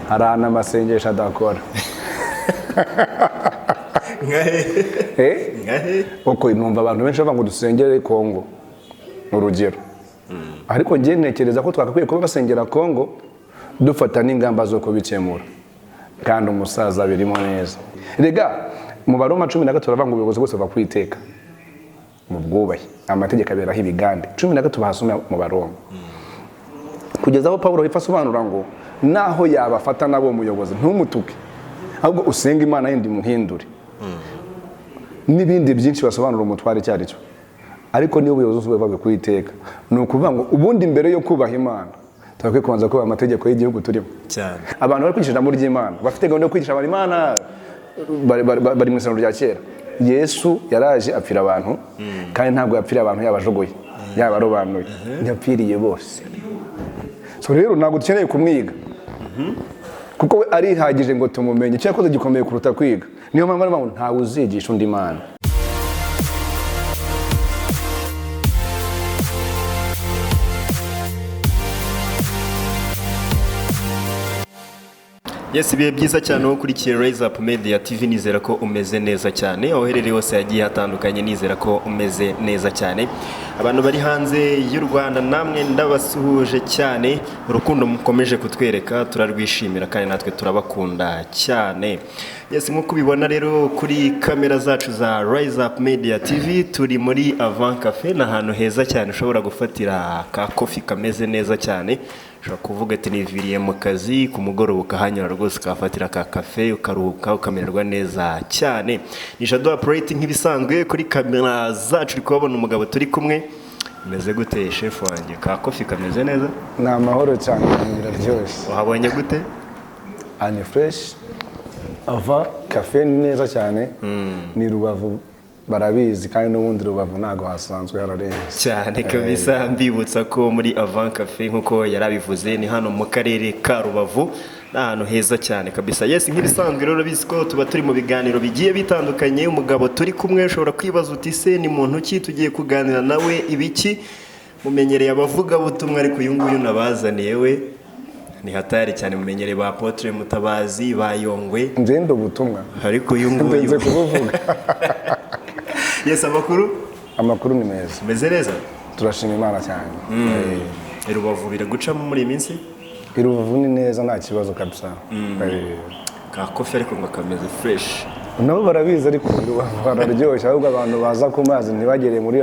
Hari ahantu amasengesho adakora. Nkahe? Uko numva abantu benshi bavuga ngo dusengere Kongo, urugero, ariko njye ntekereza ko twakakwiye kuba basengera Kongo dufata n'ingamba zo kubikemura, kandi umusaza birimo neza. Rega mu Baroma 13 baravuga ngo ubuyobozi bwose buva ku Iteka mu bwubahe, amategeko aberaho ibigande. 13 bahasoma mu Baroma, kugeza aho Pawulo hepfo asobanura ngo naho yabafata nabo umuyobozi ntumutuke, ahubwo usenge Imana yindi muhindure, n'ibindi byinshi basobanura umutware icyo ari cyo. Ariko niba ubuyobozi bwose buva ku Iteka, ni ukuvuga ngo ubundi mbere yo kubaha Imana turakwiye kubanza kubaha amategeko y'igihugu turimo. Cyane. Abantu bari kwigisha ijambo ry'Imana, bafite gahunda yo kwigisha abantu Imana, bari mu isezerano rya kera. Yesu yaraje apfira abantu, kandi ntabwo yapfiriye abantu yabajogoye, yabarobanuye, yapfiriye bose. So rero ntabwo dukeneye kumwiga, kuko we arihagije ngo tumumenye. Icyo yakoze gikomeye kuruta kwiga. Niyo mpamvu baravuga ngo ntawe uzigisha undi Mana. Yes, ibihe byiza cyane wowe ukurikiye Rise Up Media TV, nizera ko umeze neza cyane. Aho uherereye hose hagiye hatandukanye, nizera ko umeze neza cyane. Abantu bari hanze y'u Rwanda namwe ndabasuhuje cyane. Urukundo mukomeje kutwereka turarwishimira, kandi natwe turabakunda cyane. Yes, nk'uko ubibona rero kuri kamera zacu za Rise Up Media TV, turi muri Avant Cafe. Ni ahantu heza cyane ushobora gufatira ka kofi kameze neza cyane. Ushobora kuvuga ati niviriye mu kazi, ku mugoroba ukahanyura rwose, ukahafatira ka kafe, ukaruhuka, ukamererwa neza cyane. Ni Jado Operate nk'ibisanzwe kuri kamera zacu. Uri kuhabona umugabo turi kumwe. Umeze gute shefu wanjye? Ka kofi kameze neza? Ni amahoro cyane, biraryoshye. Wahabonye gute? Ani fresh, Ava Cafe ni neza cyane. Ni Rubavu, barabizi, kandi n'ubundi Rubavu ntabwo hasanzwe, hararenze. Cyane kabisa. Mbibutsa ko muri Avant Cafe, nk'uko yarabivuze, ni hano mu karere ka Rubavu, ni ahantu heza cyane kabisa. Yes, nk'ibisanzwe rero urabizi ko tuba turi mu biganiro bigiye bitandukanye. Umugabo turi kumwe, ushobora kwibaza uti se ni muntu ki tugiye kuganira nawe ibiki? Mumenyereye abavugabutumwa, ariko uyu nguyu nabazaniye we ni hatari cyane. Mumenyereye ba Apotre Mutabazi, ba Yongwe, Ngende ubutumwa ariko uyu nguyu ndenze kubuvuga. Yes, amakuru? Amakuru ni meza. Umeze neza? Turashima Imana cyane. Rubavu biragucamo muri iyi minsi? I Rubavu ni neza, nta kibazo kabisa. Ka kofi ariko ngo kameze fresh. Nabo barabizi, ariko i Rubavu hararyoshye. Ahubwo abantu baza ku mazi ntibagere muri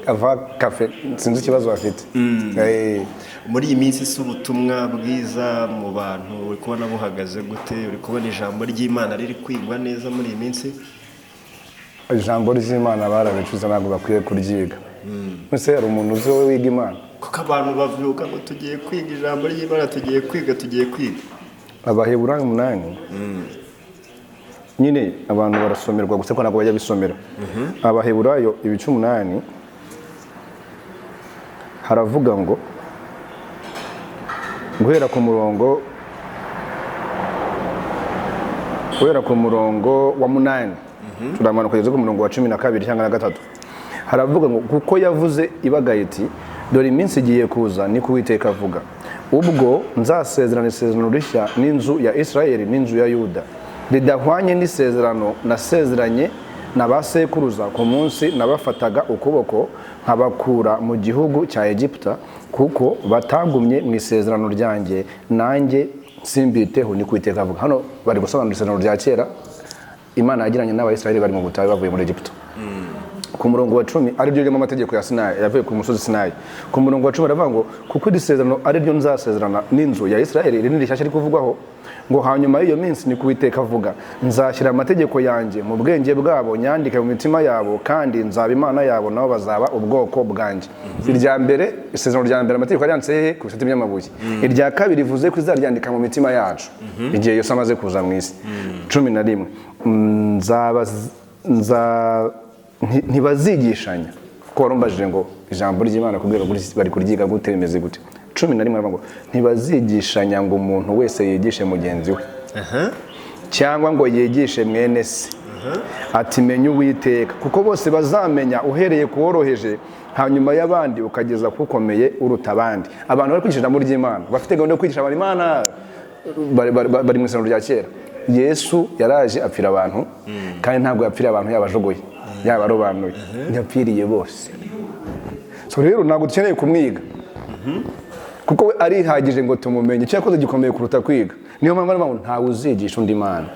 Ava Cafe, sinzi ikibazo bafite. Muri iyi minsi si ubutumwa bwiza mu bantu uri kubona buhagaze gute? Uri kubona ijambo ry'Imana riri kwigwa neza muri iyi minsi? Ijambo ry'Imana barabicuze, ntabwo bakwiye kuryiga. Ese hari umuntu uzi wowe wiga Imana? Kuko abantu bavuga ngo tugiye kwiga ijambo ry'Imana, tugiye kwiga, tugiye kwiga. Abaheburayo 8 nyine abantu barasomerwa gusa, ko ntabwo bajya bisomera. Abaheburayo ibice 8 haravuga ngo guhera ku murongo wa 8 turamanuka kugeza ku murongo wa 12 cyangwa na 3, haravuga ngo kuko yavuze ibagaye iti dore iminsi igiye kuza, ni Uwiteka avuga, ubwo nzasezerana isezerano rishya n'inzu ya Isirayeli n'inzu ya Yuda, ridahwanye n'isezerano nasezeranye na ba sekuruza ku munsi nabafataga ukuboko nkabakura mu gihugu cya Egiputa, kuko batagumye mu isezerano ryanjye, nanjye simbiteho, ni Uwiteka avuga. Hano bari gusobanura isezerano rya kera Imana yagiranye n'Abayisiraheli bari mu butayu bavuye muri Egiputa. Ku murongo wa 10, ariryo ririmo amategeko ya Sinayi, yavuye ku musozi Sinayi. Ku murongo wa 10 baravuga ngo kuko iri sezerano ariryo nzasezerana n'inzu ya Isiraheli, iri ni rishyashya riri kuvugwaho, ngo hanyuma y'iyo minsi, ni Uwiteka avuga, nzashyira amategeko yanjye mu bwenge bwabo, nyandike mu mitima yabo, kandi nzaba Imana yabo, nabo bazaba ubwoko bwanjye. Irya mbere, isezerano rya mbere, amategeko yanditse hehe? Ku bisate by'amabuye. Irya kabiri rivuze ko izaryandika mu mitima yacu igihe Yesu amaze kuza mu isi. 11, ntibazigishanya, kuko warumbajije ngo ijambo ry'Imana kubwira bari kuryiga gute, bimeze gute. 11 baravuga ngo ntibazigishanya ngo umuntu wese yigishe mugenzi we, cyangwa ngo yigishe mwene se, ati menya Uwiteka, kuko bose bazamenya, uhereye ku woroheje hanyuma y'abandi ukageza kukomeye uruta abandi. Abantu bari kwigisha ijambo ry'Imana, bafite gahunda yo kwigisha abantu Imana, bari mu isezerano rya kera. Yesu yaraje apfira abantu, kandi ntabwo yapfiriye abantu yabajogoye, yabarobanuye, yapfiriye bose. So rero ntabwo dukeneye kumwiga, kuko we arihagije ngo tumumenye. Icyo yakoze gikomeye kuruta kwiga. Niyo mpamvu aravuga ngo ntawe uzigisha undi Mana,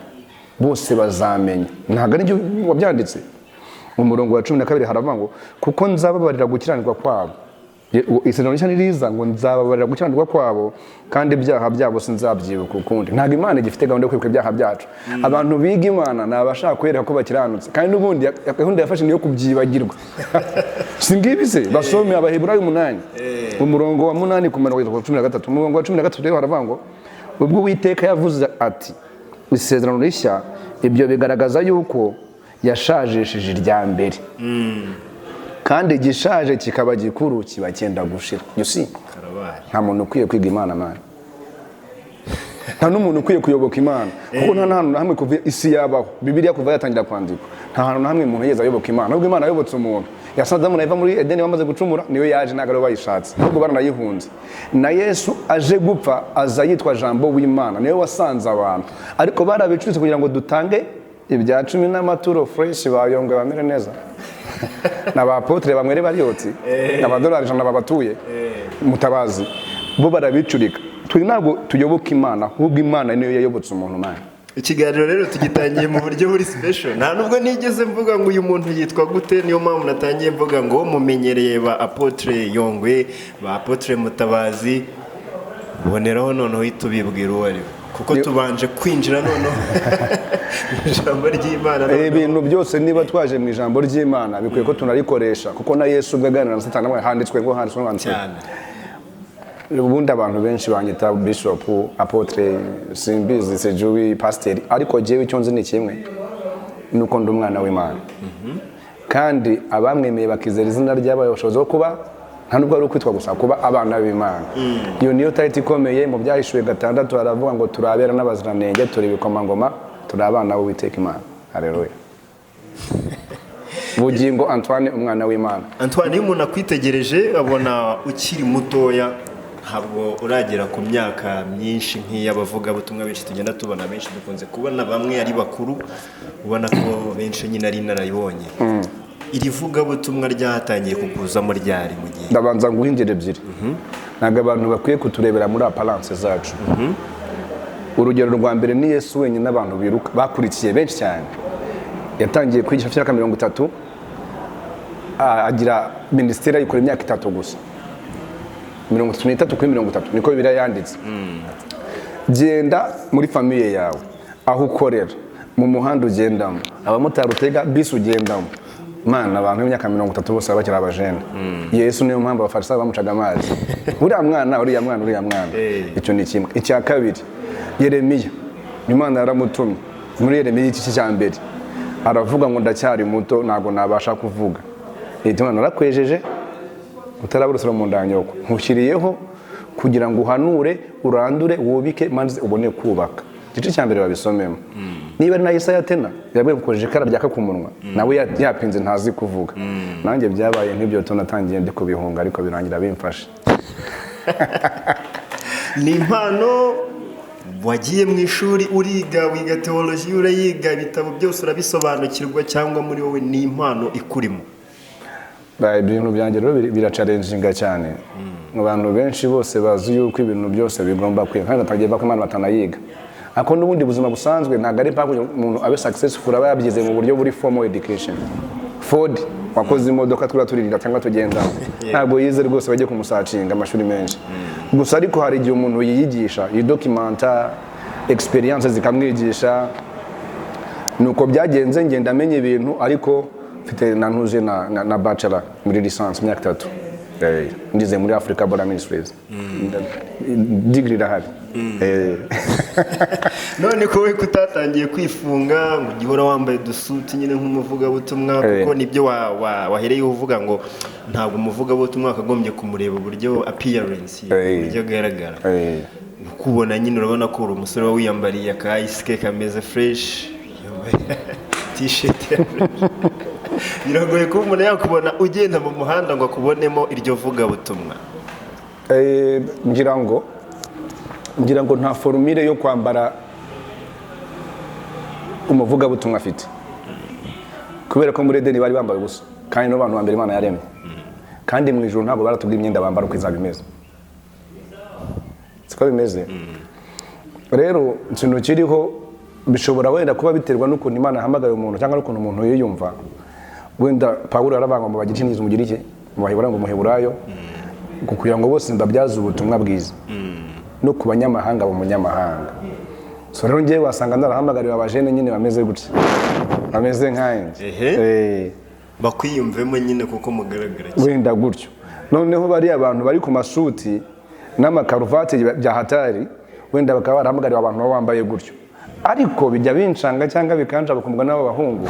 bose bazamenya. Ntabwo ari byo wabyanditse mu murongo wa 12? Haravuga ngo kuko nzababarira gukiranirwa kwabo. Isezerano rishya niriza ngo nzababarira gukiranirwa kwabo, kandi ibyaha byabo sinzabyibuka ukundi. Ntabwo Imana igifite gahunda yo kwibuka ibyaha byacu. Abantu biga Imana ni abashaka kwereka ko bakiranutse, kandi n'ubundi gahunda yafashe ni iyo kubyibagirwa. Si ngibi se? Basome Abaheburayo 8, umurongo wa 8 ku murongo wa 13. Umurongo wa 13 rero haravuga ngo ubwo Uwiteka yavuze ati isezerano rishya, ibyo bigaragaza yuko yashajishije irya mbere, kandi igishaje kikaba gikuru kiba cyenda gushira. You see? Karabaye. Nta muntu ukwiye kwiga Imana, man. Nta n'umuntu ukwiye kuyoboka Imana, kuko nta n'ahantu na hamwe kuva isi yabaho, Bibiliya kuva yatangira kwandikwa, nta hantu na hamwe umuntu yigeze ayoboka Imana. Nubwo Imana yayobotse umuntu, yasanze Adamu na Eva muri Edeni bamaze gucumura, niyo yaje, ntabwo aribo bayishatse, ahubwo baranayihunze. Na Yesu aje gupfa, aza yitwa Jambo w'Imana, niwe wasanze abantu, ariko barabicuritse kugira ngo dutange ibya cumi n'amaturo fresh, bayongwe bamere neza, na ba apôtre bamwere bariyotsi amadolari 100 babatuye Mutabazi, bo barabicurika. Twe ntabwo tuyoboka Imana, ahubwo Imana niyo yayobotse umuntu, man. Ikiganiro rero tugitangiye mu buryo buri special. Nta nubwo nigeze mvuga ngo uyu muntu yitwa gute. Niyo mpamvu natangiye mvuga ngo mumenyereye ba apôtre Yongwe, ba apôtre Mutabazi. Boneraho noneho uhita ubibwira uwo ari we, kuko tubanje kwinjira noneho mu ijambo ry'Imana noneho. Ibintu byose, niba twaje mu ijambo ry'Imana, bikwiye ko tunarikoresha, kuko na Yesu ubwo aganira na Satani amubwira, handitswe ngo, handitswe ngo, handitswe. Cyane. Ubundi abantu benshi banyita bishop, apôtre, simbizi, sejuwi, pasiteri, ariko jyewe icyo nzi ni kimwe, ni uko ndi umwana w'Imana, kandi abamwemeye bakizera izina ryabaye ubushobozi bwo kuba, nta nubwo ari ukwitwa gusa, kuba abana b'Imana. Iyo niyo title ikomeye. Mu Byahishuwe 6 haravuga ngo turi abera n'abaziranenge, turi ibikomangoma, turi abana b'Uwiteka Imana. Haleluya! Bugingo Antoine, umwana w'Imana. Antoine, iyo umuntu akwitegereje abona ukiri mutoya, ntabwo uragera ku myaka myinshi nk'iy'abavugabutumwa benshi tugenda tubona. Benshi dukunze kubona bamwe ari bakuru, ubona ko benshi nyine ari inararibonye. Iri vugabutumwa ryatangiye kukuzamo ryari, mu gihe Ndabanza nguhe ingero ebyiri. Ntabwo abantu bakwiye kuturebera muri apparence zacu. Urugero rwa mbere ni Yesu wenyine abantu biruka bakurikiye benshi cyane. Yatangiye kwigisha afite imyaka 30, agira minisiteri ayikora imyaka 3 gusa, 33 kuri 30, niko Bibiliya yanditse. Genda muri famille yawe, aho ukorera, mu muhanda ugendamo, abamotari utega, bisi ugendamo, mana, abantu b'imyaka 30 bose baba bakiri abajene. Yesu, niyo mpamvu Abafarisayo bamucaga amazi: uriya mwana, uriya mwana, uriya mwana. Icyo ni kimwe. Icya kabiri, Yeremiya, Imana yaramutumye. Muri Yeremiya igice cya mbere aravuga ngo ndacyari muto, ntabwo nabasha kuvuga. Leta Imana narakwejeje utaraba urusoro mu nda ya nyoko, nkushyiriyeho kugira ngo uhanure, urandure, wubike, maze ubone kubaka. Igice cya mbere babisomemo. Niba ari na Yesaya tena yabwiye gukoresha ikara ryaka ku munwa, nawe yapinze, ntazi kuvuga. Nanjye byabaye nk'ibyo, tunatangiye ndi kubihunga, ariko birangira bimfashe. Ni impano? Wagiye mu ishuri uriga, wiga teoloji, urayiga, ibitabo byose urabisobanukirwa, cyangwa muri wowe ni impano ikurimo? Ibintu byanjye rero birachallenginga cyane. Abantu benshi bose bazi yuko ibintu byose bigomba kwiga, kandi batagiye ko Imana batanayiga. Ariko n'ubundi buzima busanzwe ntabwo ari mpamvu umuntu abe successful aba yabyize mu buryo buri formal education. Ford wakoze imodoka turiya turirira cyangwa tugenda, ntabwo yize rwose, bajye kumusearchinga amashuri menshi gusa. Ariko hari igihe umuntu yiyigisha, yidocumenta, experience zikamwigisha. Nuko byagenze, ngenda amenya ibintu, ariko mfite na ntuze na bachelor muri licence, imyaka 3. Ndize muri Africa Border Ministries, degree irahari. None ko we kutatangiye kwifunga ngo ujye uhora wambaye udusuti nyine nk'umuvugabutumwa? Kuko nibyo wahereye uvuga ngo ntabwo umuvugabutumwa wakagombye kumureba uburyo appearance ye, uburyo agaragara. Ukubona nyine urabona ko uri umusore uba wiyambariye aka isike kameze fresh, yambaye t-shirt ya fresh. Biragoye kuba umuntu yakubona ugenda mu muhanda ngo akubonemo iryo vugabutumwa. Ngira ngo Ngira ngo nta formule yo kwambara umuvugabutumwa afite, kubera ko muri Edeni bari bambaye ubusa, kandi nibo bantu ba mbere Imana yaremye. Kandi mu ijuru ntabwo baratubwira imyenda bambara uko izaba imeze, siko bimeze. Rero ikintu kiriho, bishobora wenda kuba biterwa n'ukuntu Imana yahamagaye umuntu cyangwa n'ukuntu umuntu yiyumva. Wenda Pawulo yarabanga ngo bagire ikindi mugire iki mu Baheburayo, ngo Muheburayo, kugira ngo bose mbabyaze ubutumwa bwiza no ku banyamahanga, mu munyamahanga. So rero ngewe wasanga narahamagariwe abajene nyine bameze gutya, bameze nkanjye. Bakwiyumvemo nyine kuko mugaragara cyane. Wenda gutyo. Noneho bariya abantu bari ku masuti n'amakaruvati bya hatari, wenda bakaba barahamagariwe abantu baba bambaye gutyo. Ariko bijya bincanga cyangwa bikanja bakumva n'abo bahungu,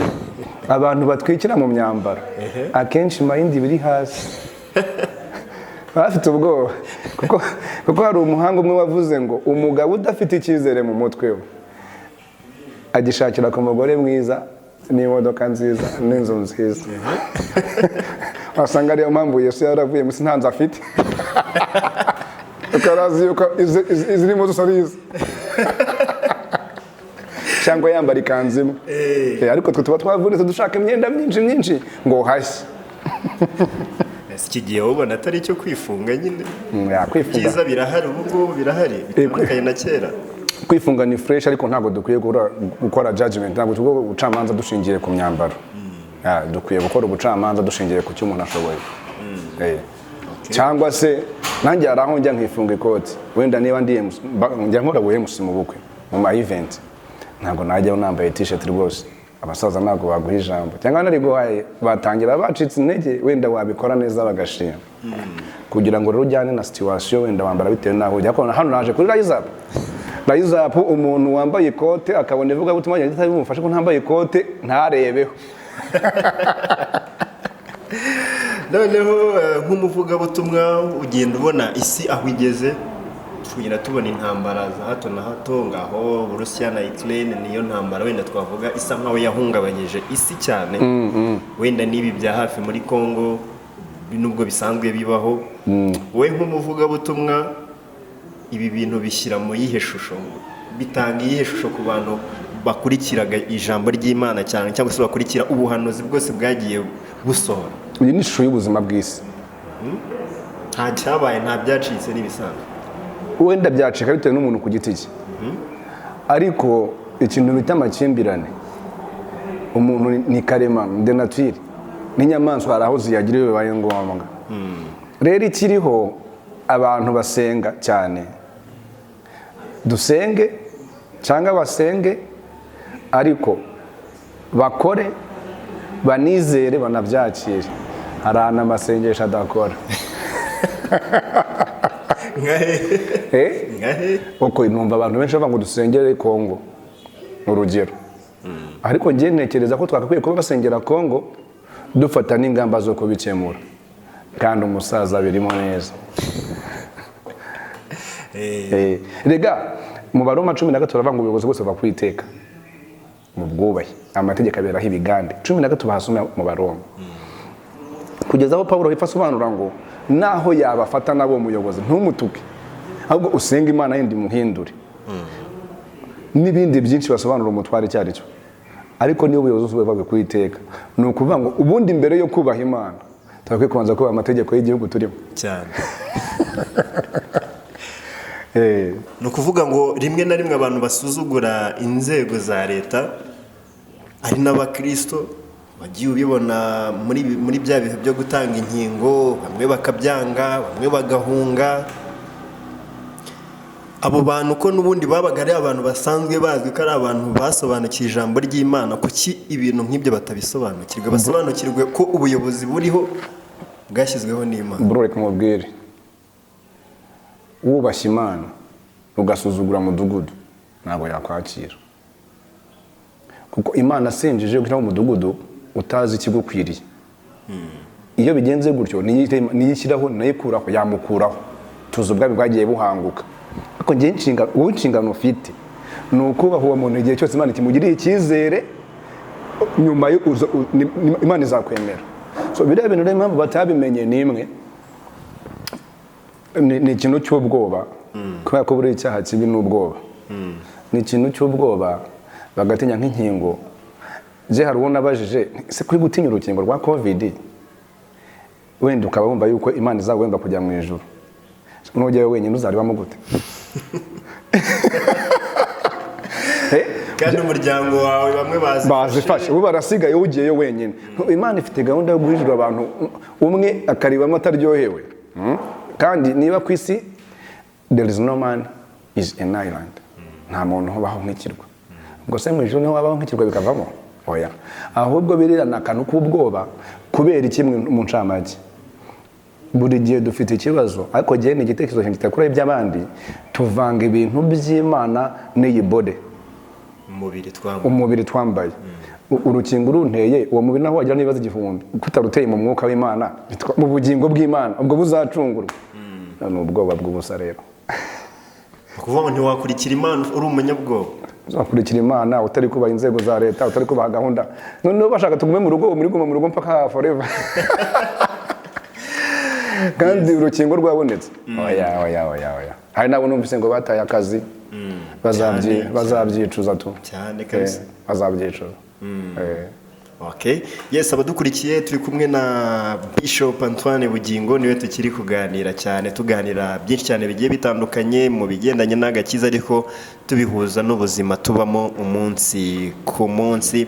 abantu batwikira mu myambaro, akenshi mind biri hasi, bafite ubwoba, kuko hari umuhanga umwe wavuze ngo umugabo udafite icyizere mu mutwe we agishakira ku mugore mwiza n'imodoka nziza n'inzu nziza. Wasanga ariyo mpamvu Yesu yaravuye munsi nta nzu afite, kuko yari azi yuko izirimo zose ari ize, cyangwa yambara ikanzu imwe. Ariko twe tuba twavunitse dushaka imyenda myinshi myinshi ngo hashye. Ese iki gihe ubona atari icyo kwifunga nyine? Yakwifunga. Ibyiza birahari ubu ngubu, birahari bitandukanye na kera. Kwifunga ni fresh, ariko ntabwo dukwiye gukora judgment, ntabwo tugomba ubucamanza dushingiye ku myambaro. Dukwiye gukora ubucamanza dushingiye ku cyo umuntu ashoboye. Cyangwa se nanjye hari aho njya nkifunga ikoti, wenda niba ndi MC, njya nkora bu MC mu bukwe, mu ma event, ntabwo najyaho nambaye t-shirt rwose. Abasaza ntabwo baguha ijambo, cyangwa nariguhaye batangira bacitse intege. Wenda wabikora neza bagashima. Kugira ngo rero ujyane na situation, wenda wambara bitewe n'aho ujya. Ariko hano naje kuri Rise Up. Rise Up, umuntu wambaye ikote akabona ivugabutumwa ryanjye bimufashe ko ntambaye ikote, ntarebeho. Noneho nk'umuvugabutumwa ugenda ubona isi aho igeze, tugenda tubona intambara za hato na hato. Ngaho Burusiya na Ukraine niyo ntambara wenda twavuga isa nkaho yahungabanyije isi cyane. Wenda n'ibi bya hafi muri Congo nubwo bisanzwe bibaho. Wowe nk'umuvugabutumwa, ibi bintu bishyira mu yihe shusho, bitanga iyihe shusho ku bantu bakurikiraga ijambo ry'Imana cyane, cyangwa se bakurikira ubuhanuzi bwose bwagiye busohora? Iyi ni ishusho y'ubuzima bw'isi. Nta cyabaye, nta byacitse, n'ibisanzwe. Wenda byacika bitewe n'umuntu ku giti cye, ariko ikintu bita amakimbirane, umuntu ni karemano, de nature, n'inyamaswa hari aho ziyagira iyo bibaye ngombwa. Rero ikiriho, abantu basenga cyane, dusenge cyangwa basenge, ariko bakore, banizere, banabyakire. Hari ahantu amasengesho adakora. Nka hehe? Eh? Nka hehe? Uko numva abantu benshi bavuga ngo dusengere Kongo, urugero, ariko njye ntekereza ko twakakwiye kuba basengera Kongo dufata n'ingamba zo kubikemura, kandi umusaza birimo neza. Rega mu Baroma 13 baravuga ngo ubuyobozi bwose buva ku Iteka mu bwubahe, amategeko aberaho ibigande. 13 bahasoma mu Baroma, kugeza aho Pawulo hepfo asobanura ngo naho yabafata nabo umuyobozi, ntumutuke, ahubwo usenge Imana yindi muhindure, n'ibindi byinshi basobanura umutware icyo ari cyo. Ariko niba ubuyobozi bwose buva ku Iteka, ni ukuvuga ngo ubundi mbere yo kubaha Imana turakwiye kubanza kubaha amategeko y'igihugu turimo. Cyane. Ni ukuvuga ngo rimwe na rimwe abantu basuzugura inzego za leta ari n'abakristo. Wagiye ubibona muri bya bihe byo gutanga inkingo, bamwe bakabyanga, bamwe bagahunga. Abo bantu ko n'ubundi babaga ari abantu basanzwe bazwi ko ari abantu basobanukiwe ijambo ry'Imana, kuki ibintu nk'ibyo batabisobanukirwa, basobanukirwe ko ubuyobozi buriho bwashyizweho n'Imana? Bro, reka mubwire, wubashye Imana ugasuzugura mudugudu, ntabwo yakwakira, kuko Imana asenjeje gushyiraho umudugudu utazi ikigukwiriye. Iyo bigenze gutyo, niyo ishyiraho, nayo ikuraho, yamukuraho. Tuzi ubwami bwagiye buhanguka. Ariko njye wowe inshingano ufite ni ukubaha uwo muntu igihe cyose Imana ikimugiriye icyizere. Nyuma yo Imana izakwemera. So biriya bintu rero, impamvu batabimenye ni imwe, ni ikintu cy'ubwoba. Kubera ko buriya icyaha kibi ni ubwoba, ni ikintu cy'ubwoba, bagatinya nk'inkingo. Je hari uwo nabajije: "Se kuri gutinya urukingo rwa COVID, wenda ukaba wumva yuko Imana izaguhemba kujya mu ijuru, nujyayo wenyine uzaribamo gute?" Kandi umuryango wawe bamwe bazi Bazifashe, ubu barasigaye, ugiyeyo wenyine. Imana ifite gahunda yo guhijura abantu, umwe akaribamo ataryohewe. Kandi niba ku isi there is no man is an island, nta muntu ubaho nk'ikirwa. Ubwo se mu ijuru niho wabaho nk'ikirwa bikavamo? Oya. Ahubwo biriya ni akantu k'ubwoba. Kubera iki? Mu ncamake, buri gihe dufite ikibazo, ariko jyewe ni igitekerezo cyanjye kitakuraho iby'abandi: tuvanga ibintu by'Imana n'iyi body, umubiri twambaye. Umubiri twambaye. Urukingo urunteye, uwo mubiri naho wagira n'ibibazo igihumbi, kutaruteye mu mwuka w'Imana, mu bugingo bw'Imana, ubwo buzacungurwa. Ni ubwoba bw'ubusa rero. Ni ukuvuga ngo ntiwakurikira Imana uri umunyabwoba. Uzakurikira Imana utari kubaha inzego za leta, utari kubaha gahunda? Noneho bashaka tugume mu rugo, muri guma mu rugo mpaka forever, kandi urukingo rwabonetse. Oya, oya, oya, oya. Hari n'abo numvise ngo bataye akazi. Cyane. Bazabyicuza tu. Cyane kabisa. Bazabyicuza. Okay. Yes, abadukurikiye, turi kumwe na Bishop Antoine Bugingo, niwe tukiri kuganira cyane, tuganira byinshi cyane bigiye bitandukanye mu bigendanye n'agakiza, ariko tubihuza n'ubuzima tubamo umunsi ku munsi.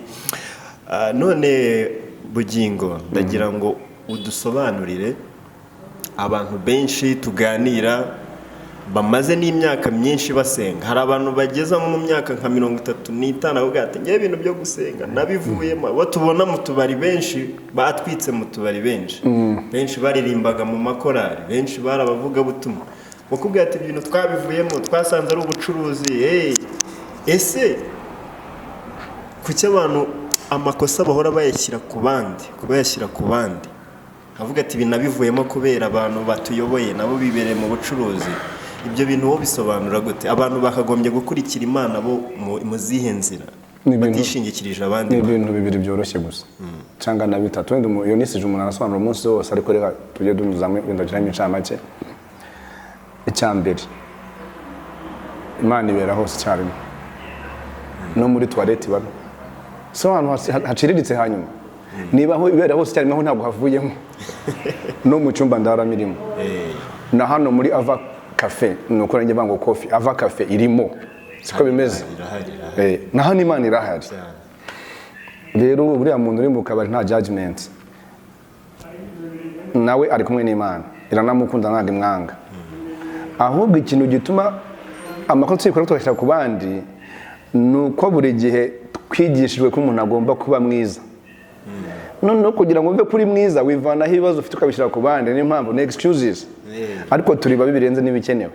None Bugingo, ndagira ngo udusobanurire. Abantu benshi tuganira bamaze n'imyaka myinshi basenga, hari abantu bageza nko mu myaka nka 35 avuga ati: "Ngewe ibintu byo gusenga nabivuyemo." Abo tubona mu tubari, benshi batwitse mu tubari, benshi benshi baririmbaga mu makorari, benshi bari abavugabutumwa, bakubwira ati: "Ibintu twabivuyemo, twasanze ari ubucuruzi." Hey, ese kuki abantu amakosa bahora bayashyira ku bandi, bayashyira ku bandi, avuga ati: "Ibi nabivuyemo kubera abantu batuyoboye nabo bibereye mu bucuruzi"? Ibyo bintu wowe bisobanura gute? Abantu bakagombye gukurikira Imana bo mu zihe nzira Ni batishingikirije abandi Ni bantu? ibintu bibiri byoroshye gusa, cyangwa na bitatu wenda. Iyo nisije umuntu arasobanura umunsi wose, ariko reka tujye dunyuzamo, wenda dushyiramo incamake. Icya mbere, Imana ibera hose icyarimwe, no muri toilette ibamo. Si ahantu haciriritse? Hanyuma niba aho ibera hose icyarimwe, aho ntabwo havuyemo. No mu cyumba ndaramo irimo, na hano muri Ava Cafe, ni uko nanjye ngo coffee, Ava Cafe irimo, siko bimeze? Irahari, irahari. Na hano Imana irahari. Cyane. Rero buriya muntu uri mu kabari, nta judgment, nawe ari kumwe n'Imana, iranamukunda, ntabwo imwanga. Ahubwo ikintu gituma amakuru tuyikora tugashyira ku bandi ni uko buri gihe twigishijwe ko umuntu agomba kuba mwiza. Noneho kugira ngo uve kuri mwiza, wivanaho ibibazo ufite ukabishyira ku bandi. Niyo mpamvu ni excuses, ariko turi babi birenze n'ibikenewe.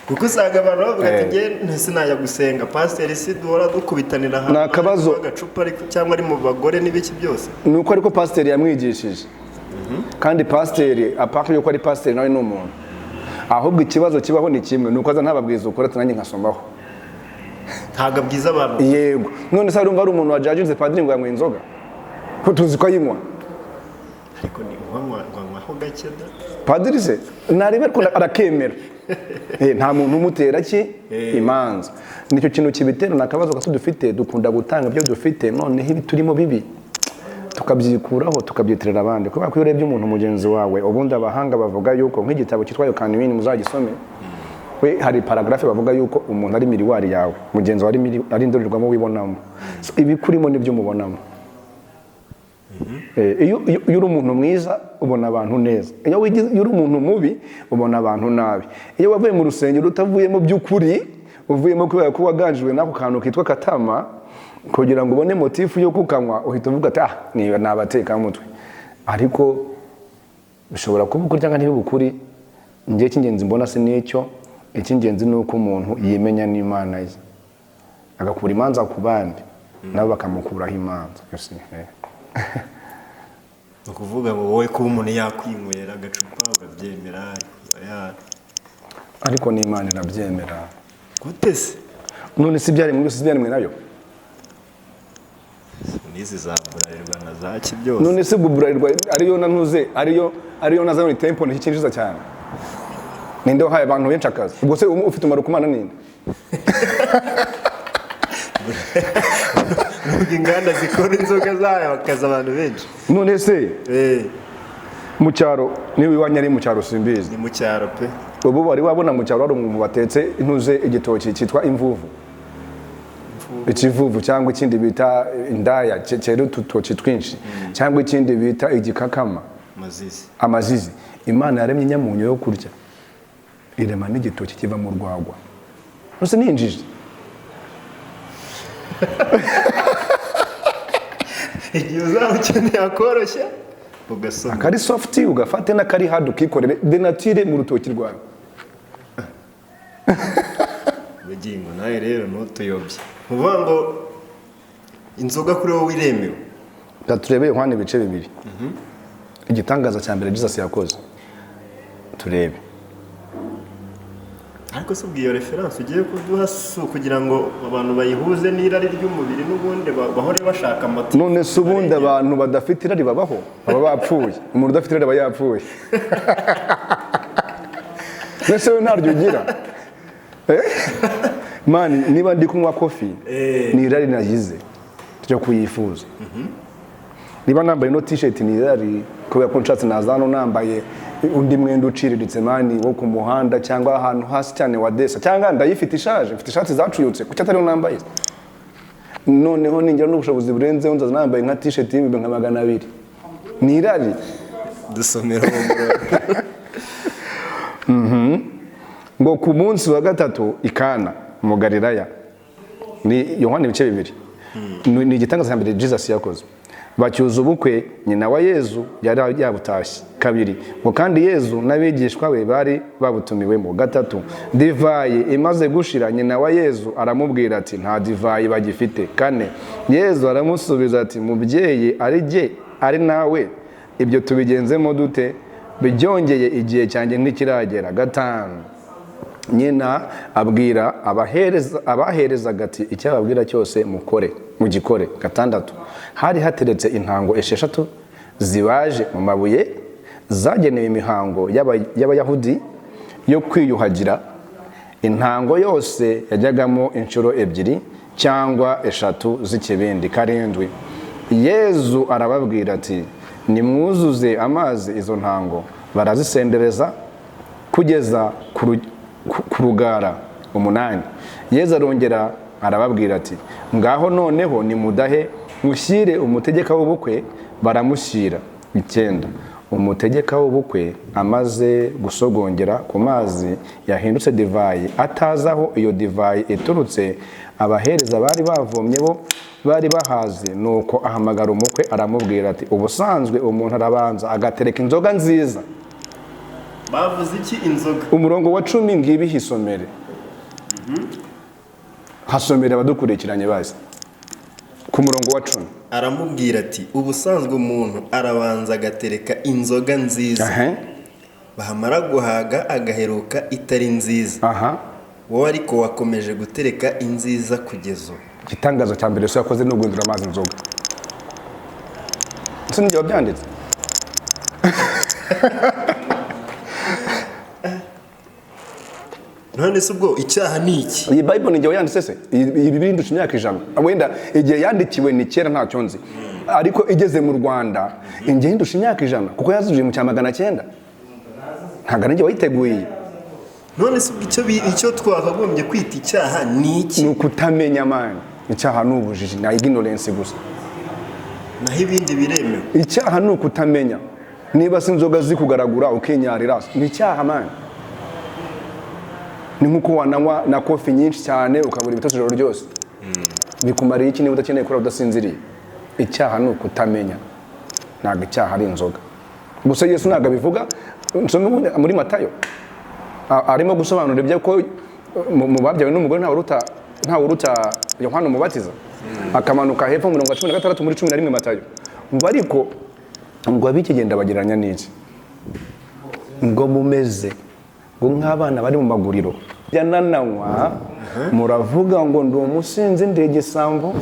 Kuko usanga abantu bavuga ati: "Njye sinajya gusenga, pasiteri si duhora dukubitanira ahantu Ni akabazo. ari agacupa ariko cyangwa ari mu bagore n'ibiki byose." Ni uko ariko pasiteri yamwigishije, kandi pasiteri, apart yuko ari pasiteri, nawe ni umuntu. Ahubwo ikibazo kibaho ni kimwe, ni uko aza ntababwiza ukuri, ati: "Nanjye nkasomaho." Ntabwo abwiza abantu. Yego. None se urumva ari umuntu wajajinze padiri ngo yanyweye inzoga, ko tuzi ko ayinywa? Ariko ni nkanywaho gake da. Padiri se narebe, ariko arakemera. Nta muntu umutera ki imanza. Nicyo kintu kibitera, ni akabazo gato dufite. Dukunda gutanga ibyo dufite, noneho ibi turimo bibi tukabyikuraho, tukabyitirira abandi. Kubera ko iyo urebye umuntu mugenzi wawe, ubundi abahanga bavuga yuko, nk'igitabo cyitwa Yokanwini muzagisome, we hari paragraphe bavuga yuko umuntu ari miroir yawe, mugenzi wawe ari indorerwamo wibonamo. So, ibikurimo nibyo umubonamo. Iyo uri umuntu mwiza, ubona abantu neza. Iyo uri umuntu mubi, ubona abantu nabi. Iyo wavuye mu rusengero utavuyemo by'ukuri, uvuyemo kubera ko waganjijwe n'ako kantu kitwa katama, kugira ngo ubone motif yo kukanywa, uhita uvuga ati: "Ah, ni abatekamutwe." Ariko bishobora kuba ukuri cyangwa ntibibe ukuri. Njye icy'ingenzi mbona si n'icyo. Icy'ingenzi ni uko umuntu yimenya n'Imana ye, agakura imanza ku bandi, nabo bakamukuraho imanza. You see, eh. Ni ukuvuga ngo wowe kuba umuntu yakwinywera agacupa urabyemera? Ariko n'Imana irabyemera. Gute se? None si ibyaremwe byose byaremwe nayo? N'izi za Bralirwa na za ki byose. None se ubwo Bralirwa ariyo na ntuze, ariyo na Zion Temple, ntikinjiza cyane? Ninde wahaye abantu benshi akazi? Ubwo se ufite umumaro ku Mana ninde? Nubwo inganda zikora inzoga zayo bakaza abantu benshi. None se mu cyaro, niba iwanyu ari mu cyaro simbizi. Ni mu cyaro pe. Ubu wari wabona mu cyaro hari umuntu batetse intuze, igitoki cyitwa imvuvu, ikivuvu, cyangwa ikindi bita indaya cyera ututoki twinshi, cyangwa ikindi bita igikakama? Mazizi. Amazizi. Imana yaremye inyamunyo yo kurya, irema n'igitoki kiva mu rwagwa. Nose ni injiji? Igihe uzaba ukeneye akoroshya ugasoma. Akari soft ugafate, n'akari hard ukikorere denatire mu rutoki rwawe. Bugingo, nawe rero ntutuyobye. Ni ukuvuga ngo inzoga kuri wowe iremewe? Reka turebe Yohana ibice 2, igitangaza cya mbere Jesus yakoze, turebe. Ariko se ubwo iyo reference ugiye kuduha si ukugira ngo abantu bayihuze n'irari ry'umubiri n'ubundi bahore bashaka amata? None se ubundi abantu badafite irari babaho? Baba bapfuye. Umuntu udafite irari aba yapfuye. Mbese we ntaryo ugira? Eh? Man, niba ndi kunywa coffee, ni irari nagize ryo kuyifuza. Niba nambaye ino t-shirt, ni irari, kubera ko nshatse naza hano nambaye undi mwenda uciriritse, man, wo ku muhanda cyangwa ahantu hasi cyane wa desa, cyangwa ndayifite ishaje, mfite ishati zacuyutse, kuki atariyo nambaye? Noneho ningira n'ubushobozi burenzeho, nzaza nambaye nka t-shirt y'ibihumbi nka 200. Ni irari. Dusomera uwo murongo. Ngo ku munsi wa gatatu i Kana mu Galilaya, ni Yohana ibice 2, ni igitangaza cya mbere Jesus yakoze. Bacyuza ubukwe, nyina wa Yezu yari yabutashye. Kabiri, ngo kandi Yezu n'abigishwa be bari babutumiwemo. Gatatu, divayi imaze gushira, nyina wa Yezu aramubwira ati: "Nta divayi bagifite." Kane, Yezu aramusubiza ati: "Mubyeyi, ari jye ari nawe, ibyo tubigenzemo dute? Byongeye igihe cyanjye ntikiragera." Gatanu, nyina abwira abaherezaga ati: "Icyo ababwira cyose mukore, mugikore." Gatandatu, hari hateretse intango 6 zibaje mu mabuye zagenewe imihango y'Abayahudi yo kwiyuhagira. Intango yose yajyagamo inshuro 2 cyangwa 3 z'ikibindi. Karindwi, Yezu arababwira ati: "Nimwuzuze amazi izo ntango." Barazisendereza kugeza ku rugara. Umunani, Yezu arongera arababwira ati: "Ngaho noneho nimudahe, mushyire umutegeka w'ubukwe." Baramushyira. Icyenda, umutegeka w'ubukwe amaze gusogongera ku mazi yahindutse divayi, atazi aho iyo divayi iturutse, abahereza bari bavomye bo bari bahazi, nuko ahamagara umukwe aramubwira ati: "Ubusanzwe umuntu arabanza agatereka inzoga nziza." Bavuze iki? Inzoga? Umurongo wa 10, ngibi hisomere, hasomere abadukurikiranye bazi ku murongo wa 10. Aramubwira ati: "Ubusanzwe umuntu arabanza agatereka inzoga nziza, bahamara guhaga agaheruka itari nziza. Wowe ariko wakomeje gutereka inziza kugeza ubu." Igitangazo cya mbere Yesu yakoze ni uguhindura amazi inzoga. Ese nijye wabyanditse? None se ubwo icyaha ni iki? Iyi Bible ni njye wayanditse se? Iyi Bibiliya indusha imyaka 100. Wenda igihe yandikiwe ni kera, ntacyo nzi, ariko igeze mu Rwanda ingiye indusha imyaka 100, kuko yazuje mu cya 900. Ntabwo ari njye wayiteguye. None se ubwo icyo twakagombye kwita icyaha ni iki? Ni ukutamenya, man. Icyaha ni ubujiji na ignorance gusa. Naho ibindi biremewe? Icyaha ni ukutamenya. Niba se inzoga zikugaragura ukinyarira, ni icyaha, man. Ni nk'uko wananywa na coffee nyinshi cyane ukabura ibitotsi ijoro ryose. Bikumariye iki niba udakeneye kurara udasinziriye? Icyaha ni ukutamenya, ntabwo icyaha ari inzoga gusa. Yesu ntabwo abivuga. Nsome ubundi muri Matayo. Arimo gusobanura ibyo ko mu babyawe n'umugore ntawe uruta Yohana Umubatiza, akamanuka hepfo mu murongo wa 16 muri 11 Matayo, ngo ariko ngo ab'ikigenda bagereranya n'iki? Ngo mumeze ngo nk'abana bari mu maguriro yanananywa, muravuga ngo ndi umusinzi, ndi igisambo,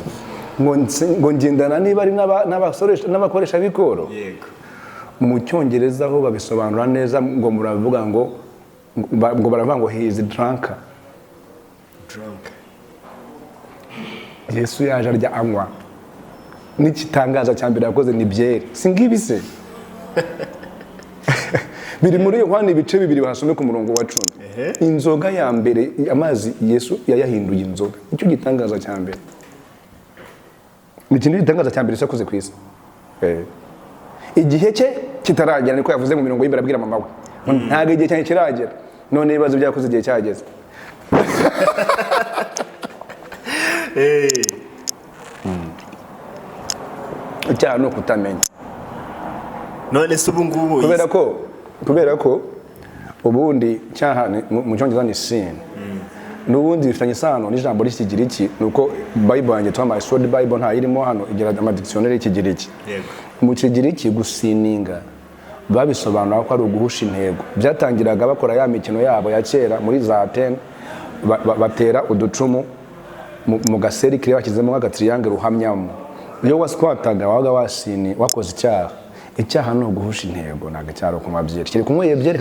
ngo ngendana niba ari n'abakoresha b'ikoro. Yego. Mu Cyongereza ho babisobanura neza, ngo muravuga ngo Ngo baravuga ngo "He is drunk." Drunk. Yesu yaje arya, anywa, n'igitangaza cya mbere yakoze ni byeri. Si ngibi se biri muri Yohani ibice 2, bahasome ku murongo wa 10. Inzoga ya mbere, amazi Yesu yayahinduye inzoga, nicyo gitangaza cya mbere. Ni ikindi gitangaza cya mbere Yesu yakoze ku isi. Igihe cye kitaragera, niko yavuze mu mirongo y'imbere abwira mama we, ntabwo igihe cyanjye kiragera. None ibibazo byakoze igihe cyageze. Icyaha ni ukutamenya. None se ubu ngubu Kubera ko ubundi cyaha mu Cyongereza ni sin, n'ubundi bifitanye isano n'ijambo ry'Ikigiriki. Ni uko Bible yanjye twamaye Sword Bible ntayirimo hano, igira amadictionnaire y'Ikigiriki. Mu Kigiriki gusininga babisobanura ko ari uguhusha intego. Byatangiraga bakora ya mikino yabo ya kera muri za Atene, batera uducumu mu gaserikire, bashyizemo nk'agatriangle ruhamyamo. Iyo waswataga wabaga wasini, wakoze icyaha. Icyaha ni uguhusha intego, ntabwo icyaha ari ukunywa byeri. Kereka unyweye byeri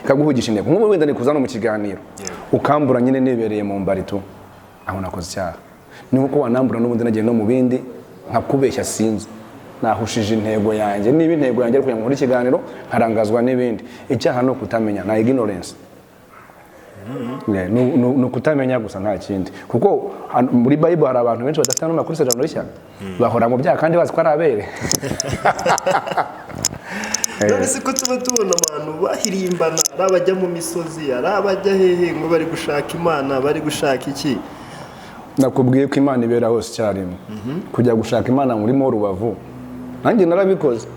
ikaguhugisha intego, nk'ubu wenda ni kuza no mu kiganiro ukambura nyine nibereye mu mbarito, aho nakoze icyaha. Ni nkuko wanambura n'ubundi nagiye no mu bindi nkakubeshya, sinzi nahushije intego yanjye. Niba intego yanjye ari kugira ngo nkore ikiganiro nkarangazwa n'ibindi, icyaha ni ukutamenya, na ignorance. Yeah, ni ukutamenya gusa, nta kindi, kuko muri Bible hari abantu benshi badafite n'amakuru. Isezerano Rishya bahora mu byaha kandi bazi ko ari abere. None se ko tuba tubona abantu bahirimbana, ari abajya mu misozi, ari abajya hehe, ngo bari gushaka Imana, bari gushaka iki? Nakubwiye ko Imana ibera hose icyarimwe. Kujya gushaka Imana muri mo Rubavu, nanjye narabikoze,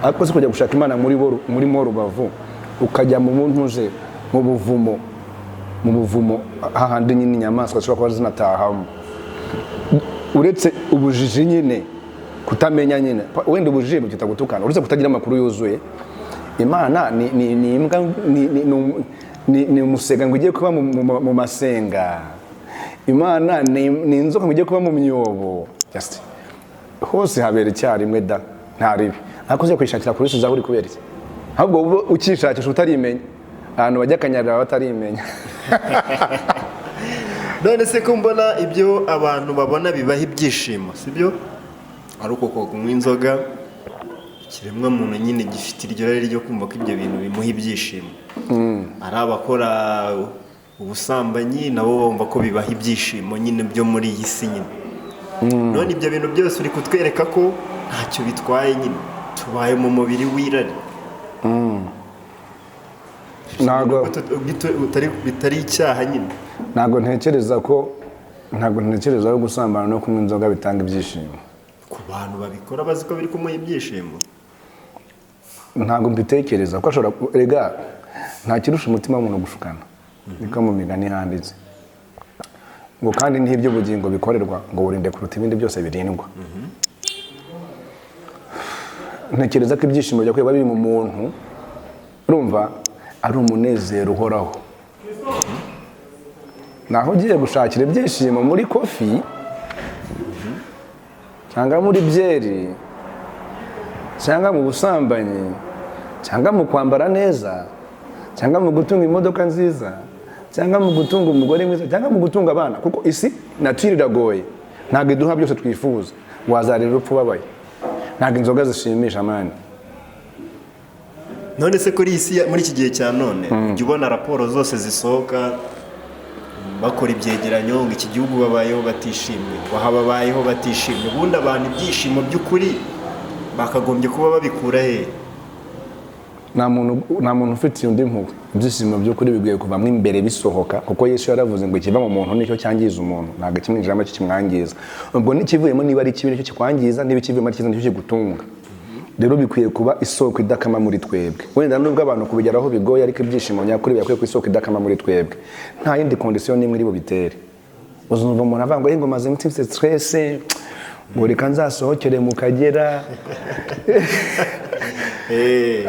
ariko si kujya gushaka Imana muri mo Rubavu, ukajya mu buntuze, mu buvumo hahandi nyine inyamaswa zishobora kuba zinatahamo. Uretse ubujiji nyine, kutamenya nyine, wenda ubujiji bukita gutukana, uretse kutagira amakuru yuzuye. Imana ni imbwa, ni umusega ngo ugiye kuba mu masenga. Imana ni inzoka ngo ugiye kuba mu myobo. Just hose habera icyarimwe da, nta ribi. Ariko uze kwishakira kuri aho uri kubera iki? Ahubwo uba ukishakisha utarimenya. Ahantu bajya akanyarira batarimenya. None se ko mbona ibyo abantu babona bibaha ibyishimo, sibyo? Ari uko kunywa inzoga, ikiremwa muntu nyine gifite iryo rari ryo kumva ko ibyo bintu bimuha ibyishimo. Ari abakora ubusambanyi, nabo bumva ko bibaha ibyishimo nyine byo muri iyi si nyine. None ibyo bintu byose uri kutwereka ko ntacyo bitwaye nyine, tubaye mu mubiri w'irari. Ntabwo Bitari icyaha nyine. Ntabwo ntekereza ko gusambana no kunywa inzoga bitanga ibyishimo. Ku bantu babikora bazi ko biri kumuha ibyishimo. Ntabwo mbitekereza ko ashobora. Erega nta kirusha umutima w'umuntu gushukana, niko mu Migani handitse ngo kandi n'iby'ubugingo bikorerwa ngo burinde kuruta ibindi byose birindwa. Ntekereza ko ibyishimo byakwiye kuba biri mu muntu, urumva, ari umunezero uhoraho. Naho ugiye gushakira ibyishimo muri coffee cyangwa muri byeri cyangwa mu busambanyi cyangwa mu kwambara neza cyangwa mu gutunga imodoka nziza cyangwa mu gutunga umugore mwiza cyangwa mu gutunga abana, kuko isi nature iragoye, ntabwo iduha byose twifuza, wazarira urupfu ubabaye. Ntabwo inzoga zishimisha, man. None se kuri iyi si muri iki gihe cya none, ujya ubona raporo zose zisohoka, bakora ibyegeranyo ngo iki gihugu babayeho batishimye, ngo aha babayeho batishimye? Ubundi abantu ibyishimo by'ukuri bakagombye kuba babikura he? Nta muntu ufitiye undi mpuhwe. Ibyishimo by'ukuri bikwiye kuvamo imbere bisohoka, kuko Yesu yaravuze ngo ikiva mu muntu nicyo cyangiza umuntu, ntabwo ikimwinjiramo cyo kimwangiza. Ubwo n'ikivuyemo niba ari kibi nicyo kikwangiza, niba ikivuyemo ari cyiza nicyo kigutunga. Rero bikwiye kuba isoko idakama muri twebwe. Wenda nubwo abantu kubigeraho bigoye, ariko ibyishimo nyakuri birakwiye kuba isoko idakama muri twebwe, nta yindi condition n'imwe iri bubitere. Uzumva umuntu avuga ngo "Eh, ngo maze iminsi mfite stress, ngo reka nzasohokere mu Kagera."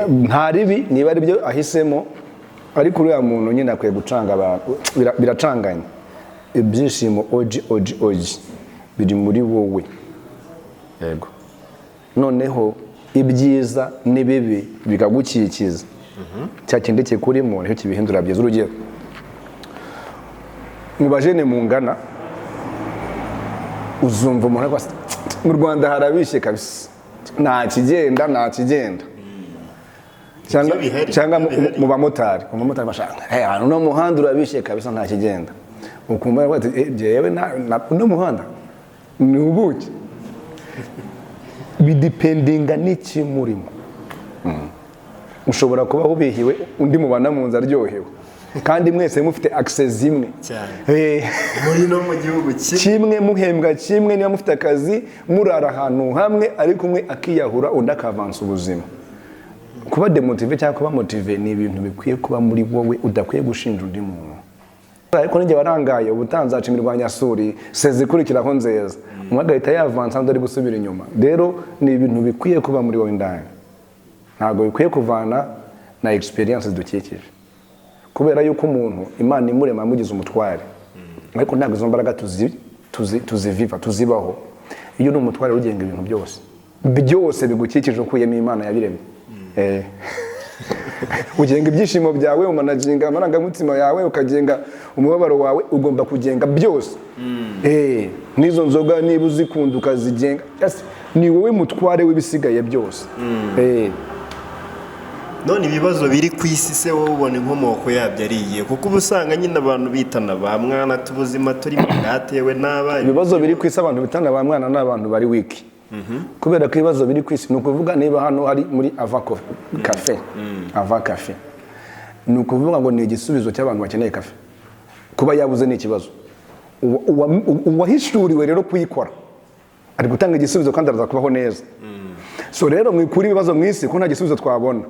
Nta ribi niba ari byo ahisemo, ariko uriya muntu nyine akwiye gucanga abantu. Biracanganye. Ibyishimo oji oji oji biri muri wowe, yego, noneho ibyiza n'ibibi bikagukikiza. Cya kindi kikurimo nicyo kibihindura byiza. Urugero, mu bajene mungana uzumva umuntu ariko ati, "Mu Rwanda harabishye kabisa, nta kigenda, nta kigenda." Cyangwa Ibyo bihari, cyangwa ibyo bihari. mu bamotari bashaka, "Hey, hano uno muhanda urabishye kabisa, nta kigenda." Ukumva aravuga ati, "Eh, jewe uno muhanda ni ubuki." Bidependinga n'ikimurimo. Ushobora kuba ubihiwe, undi mubana mu nzu aryohewe, kandi mwese mufite access zimwe. Cyane. Eh, Muri no mu gihugu kimwe. Kimwe, muhembwa kimwe, niba mufite akazi, murara ahantu hamwe, ariko umwe akiyahura, undi akavansa ubuzima. Kuba démotivé cyangwa kuba motivé ni ibintu bikwiye kuba muri wowe, udakwiye gushinja undi muntu. Ariko ninjye warangaye, ubutaha nzaca imirwanyasuri, sezi ikurikiraho nzeza, umwe agahita yavansa, undi ari gusubira inyuma. Rero ni ibintu bikwiye kuba muri wowe indani, ntabwo bikwiye kuvana na experience zidukikije, kubera yuko umuntu Imana imurema yamugize umutware, ariko ntabwo izo mbaraga tuziviva, tuzibaho. Iyo uri umutware ugenga ibintu byose byose bigukikije ukuyemo Imana yabiremye. Ugenga ibyishimo byawe, umanaginga amarangamutima yawe, ukagenga umubabaro wawe, ugomba kugenga byose. N'izo nzoga niba uzikunda ukazigenga. Yes, ni wowe mutware w'ibisigaye byose. None ibibazo biri ku isi se, wowe ubona inkomoko yabyo ari iyihe? Kuko uba usanga nyine abantu bitana ba mwana, tubuzima turimo bwatewe n'abana. Ibibazo biri ku isi, abantu bitana ba mwana ni abantu bari weak, kubera ko ibibazo biri ku isi, ni ukuvuga niba hano hari muri Ava Cafe, Ava Cafe ni ukuvuga ngo ni igisubizo cy'abantu bakeneye kafe. Kuba yabuze ni ikibazo. Uwahishuriwe rero kuyikora ari gutanga igisubizo kandi araza kubaho neza. So rero mwikura ibibazo mu isi, ko nta gisubizo twabona.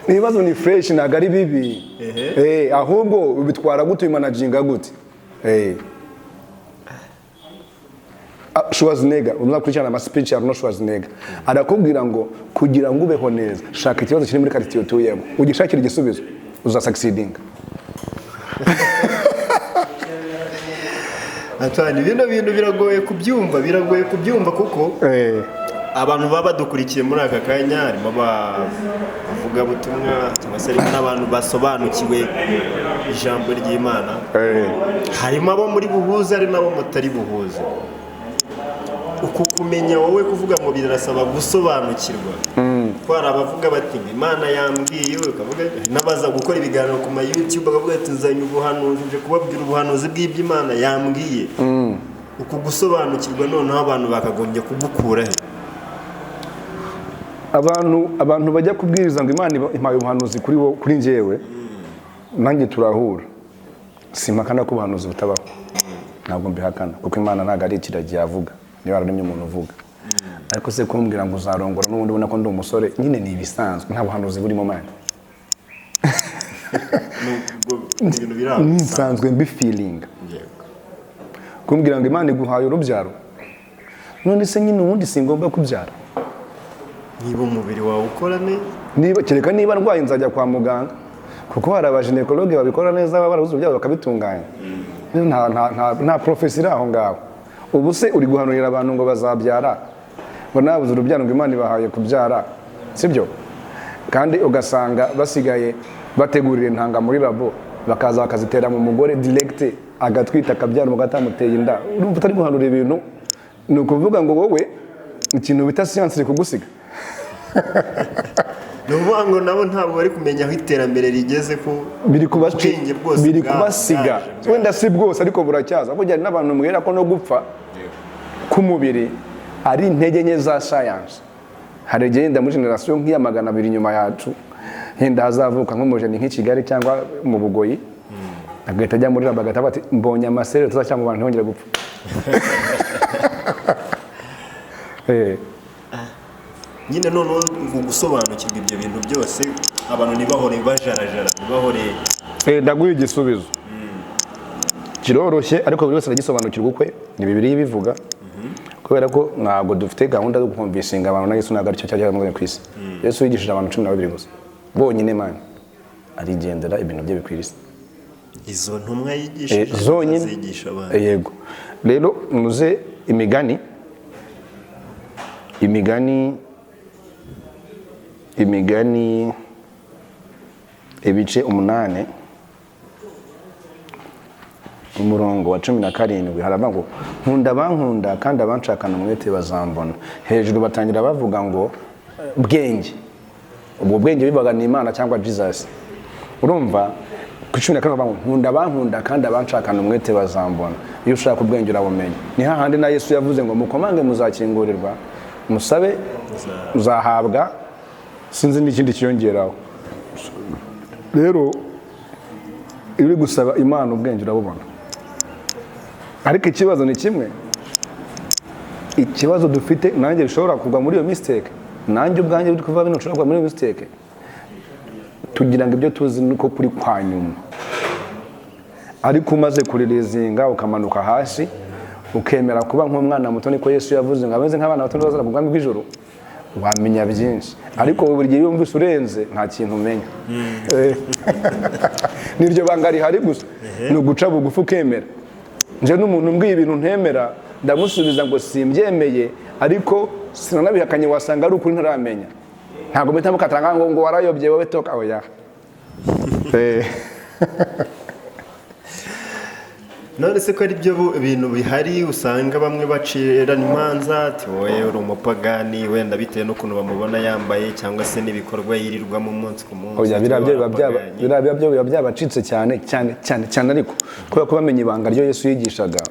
Ibibazo ni fresh, ntabwo ari bibi. Ahubwo ubitwara gute, ubimanaginga gute? Schwarzenegger, uzakurikirana ama speech ya Arnold Schwarzenegger, arakubwira ngo kugira ngo ubeho neza, shaka ikibazo kiri muri quartier utuyemo, ugishakira igisubizo, uza succeeding. Antoine, bino bintu biragoye kubyumva kuko abantu baba badukurikiye muri aka kanya harimo abavugabutumwa, cyangwa se harimo n'abantu basobanukiwe ijambo ry'Imana. Harimo abo muri buhuze, hari n'abo mutari buhuze. Uku kumenya wowe kuvuga ngo birasaba gusobanukirwa, kuko hari abavuga bati ngo Imana yambwiye, ukavuga, hari n'abaza gukora ibiganiro ku ma YouTube bakavuga ati nzanye ubuhanuzi, nje kubabwira ubuhanuzi bw'ibyo Imana yambwiye. Uku gusobanukirwa noneho abantu bakagombye kugukura he? Abantu bajya kubwiriza ngo Imana impaye ubuhanuzi kuri wo, kuri njyewe nanjye turahura, simpakana ko ubuhanuzi butabaho, ntabwo mbihakana, kuko Imana ntabwo ari ikiragi yavuga niba yararemye umuntu uvuga. Ariko se kumbwira ngo uzarongora n'ubundi ubona ko ndi umusore nyine, ni ibisanzwe, nta buhanuzi burimo, man. Nubwo ibintu biri aho. Nisanzwe mbifilinga. Kumbwira ngo Imana iguhaye urubyaro, none se nyine ubundi singomba kubyara? Niba umubiri wawe ukora neza. Niba kereka niba ndwaye nzajya kwa muganga, kuko hari abagynécologue babikora neza, baba barabuze urubyaro bakabitunganya. Nta prophecy iri aho ngaho. Ubu se uri guhanurira abantu ngo bazabyara, ngo nabuze urubyaro, ngo Imana ibahaye kubyara, sibyo? Kandi ugasanga basigaye bategurira intanga muri labo, bakaza bakazitera mu mugore direct, agatwita, akabyara, umugore atamuteye inda. Urumva utari guhanura ibintu? Ni ukuvuga ngo wowe ikintu bita siyansi iri kugusiga. Ni ukuvuga ngo nabo ntabwo bari kumenya aho iterambere rigeze, ko Biri kubaci ubwenge bwose biri kubasiga. bwaje. Wenda si bwose, ariko buracyaza. Burya hari n'abantu mbwira ko no gupfa k'umubiri ari intege nke za sayansi. Hari igihe yenda muri génération nk'iya 200 inyuma yacu, yenda hazavuka nk'umujeni nk'i Kigali cyangwa mu Bugoyi, agahita ajya muri labo, agahita avuga ati mbonye amasereri tuzashyira mu bantu ntibongere gupfa. Nyine noneho ngo gusobanukirwa ibyo bintu byose, abantu ntibahore bajarajara, ntibahore. Ndaguha igisubizo kiroroshye, ariko buri wese aragisobanukirwa ukwe. Ni Bibiliya ibivuga, kubera ko ntabwo dufite gahunda yo guconvincinga abantu, na Yesu ntabwo aricyo cyari cyaramuzanye ku isi. Yesu yigishije abantu 12 gusa bonyine, man, arigendera, ibintu bye bikwira isi. Izo ntumwa yigishije Zonyine azigisha abantu. Yego. Rero muze imigani Imigani ibice 8, umurongo wa 17, haravuga ngo: "Nkunda abankunda, kandi abanshakana umwete bazambona." Hejuru batangira bavuga ngo bwenge. Ubwo bwenge bivaga ni Imana cyangwa Jesus. Urumva ku 14 bavuga ngo: "Nkunda abankunda, kandi abanshakana umwete bazambona." Iyo ushaka ubwenge urabumenya. Ni hahandi na Yesu yavuze ngo: "Mukomange muzakingurirwa, musabe muzahabwa." Sinzi n'ikindi kiyongeraho. Rero iyo uri gusaba Imana ubwenge urabubona. Ariko ikibazo ni kimwe, ikibazo dufite, nanjye bishobora kugwa muri iyo mistake, nanjye ubwanjye biri kuva bino nshobora kugwa muri iyo mistake, tugira ngo ibyo tuzi niko kuri kwa nyuma. Ariko umaze kuririzinga, ukamanuka hasi, ukemera kuba nk'umwana muto, niko Yesu yavuze ngo: "Abameze nk'abana bato ntibazaragwa ubwami bw'ijuru." Wamenya byinshi. Ariko buri gihe iyo wumvise urenze, nta kintu umenya. Niryo banga rihari gusa, ni uguca bugufi ukemera. Nje n'umuntu umbwiye ibintu ntemera, ndamusubiza ngo simbyemeye, ariko sinanabihakanye, wasanga ari ukuri ntaramenya. Ntabwo mpita mukatanga ngo warayobye wowe, toka, oya. None se ko ari byo bintu bihari, usanga bamwe bacirana imanza ati: "Wowe uri umupagani," wenda bitewe n'ukuntu bamubona yambaye cyangwa se n'ibikorwa yirirwamo umunsi ku munsi. Oya, biriya byo biba byaba Abapagani. Biriya byo biba byabacitse cyane cyane cyane cyane. Ariko kubera ko bamenye ibanga ryo Yesu yigishaga,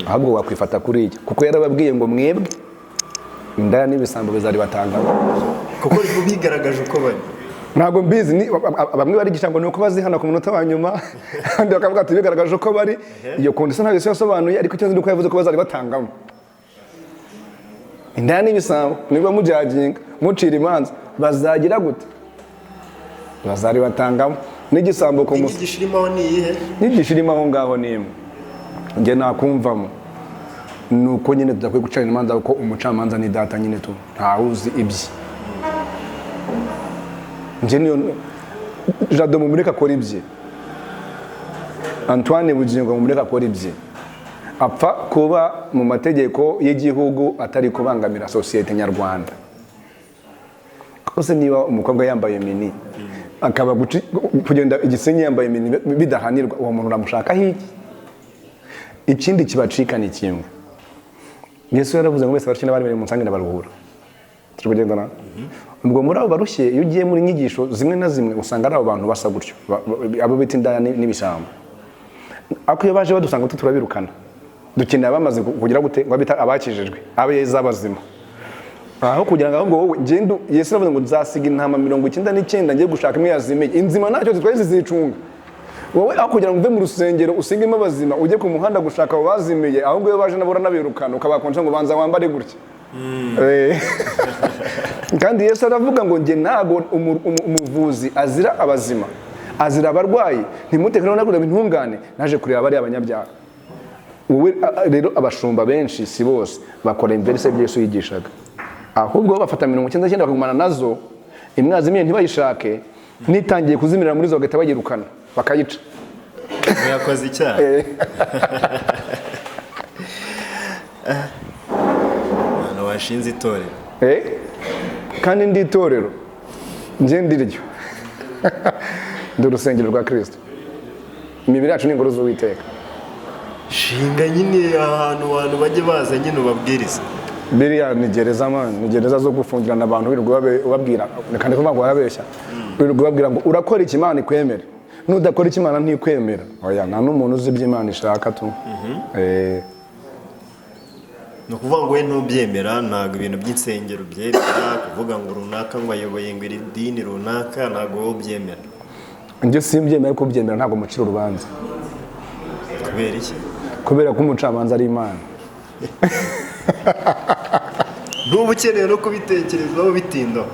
ahubwo wakwifata kuriya, kuko yarababwiye ngo: "Mwebwe indaya n'ibisambo bizaribatanga." Kuko bigaragaje uko bari. Ntabwo mbizi, ni bamwe barigisha ngo ni uko bazihana ku munota wa nyuma, abandi bakavuga ati bigaragaje uko bari. Iyo condition ntabwo Yesu yasobanuye, ariko icyo nzi ni uko yavuze ko bazari batangamo indaya n'ibisambo. Niba mujudginga, mucira imanza, bazagira gute? Bazari batangamo n'igisambo ku musi. Inyigisho irimo aho ni iyihe? Inyigisho irimo aho ngaho ni imwe njye nakumvamo, ni uko nyine tudakwiye gucana imanza, kuko umucamanza ni Data nyine tu, ntawuzi ibye. Njye niyo Jado mumureke akora ibye, Antoine Bugingo mumureke akora ibye, apfa kuba mu mategeko y'igihugu atari kubangamira sosiyete nyarwanda. Kose niba umukobwa yambaye mini, akaba kugenda igisenyi yambaye mini bidahanirwa, uwo muntu uramushakaho iki? Ikindi kibacika ni kimwe. Yesu yaravuze ngo: "Wese barushye n'abari mu nsange ndabaruhura." Turi kugendana? Ubwo muri abo barushye, iyo ugiye muri nyigisho zimwe na zimwe, usanga ari abo bantu basa gutyo, abo bita indaya n'ibisambo. Ariko iyo baje badusanga tu turabirukana. Dukeneye abamaze kugira gute, ngo abita abakijijwe, abeza, abazima, aho kugira ngo ahubwo wowe ngende. Yesu aravuze ngo: "Nzasiga intama 99 ngiye gushaka imwe yazimiye." Inzima ntacyo zitwaye, zizicunga. Wowe aho kugira ngo uve mu rusengero usingemo abazima, ujye ku muhanda gushaka abo bazimiye, ahubwo iyo baje nabo uranabirukana, ukabakonja ngo banza wambare gutya. Kandi Yesu aravuga ngo: "Njye ntabwo umuvuzi azira abazima, azira abarwayi. Ntimuteke rero kureba intungane, naje kureba bariya abanyabyaha." Wowe rero abashumba benshi, si bose, bakora inverse ibyo Yesu yigishaga. Ahubwo bo bafata 99 bakagumana nazo, imwe yazimiye ntibayishake, nitangiye kuzimirira muri zo bagahita bayirukana, bakayica. Yakoze icyaha. Ahantu washinze itorero. Kandi ndi itorero, njye ndiryo, ndi urusengero rwa Kirisito, imibiri yacu ni ingoro z'Uwiteka. Shinga nyine ahantu abantu bajye baza nyine ubabwiriza. Biriya ni gereza man, ni gereza zo gufungirana abantu, wirirwa ubabwira, reka ndikuvuga ngo barabeshya, wirirwa ubabwira ngo urakora iki Imana ikwemere, nudakora iki Imana ntikwemera. Oya, nta n'umuntu uzi ibyo Imana ishaka tu. Ni ukuvuga ngo we ntubyemera, ntabwo ibintu by'insengero byemera, kuvuga ngo runaka ngo ayoboye ngo iri dini runaka, ntabwo wowe ubyemera. Njye simbyemera, ariko ubyemera ntabwo mucira urubanza. Kubera iki? Kubera ko umucamanza ari Imana. Ntuba ukeneye no kubitekerezaho bitindaho.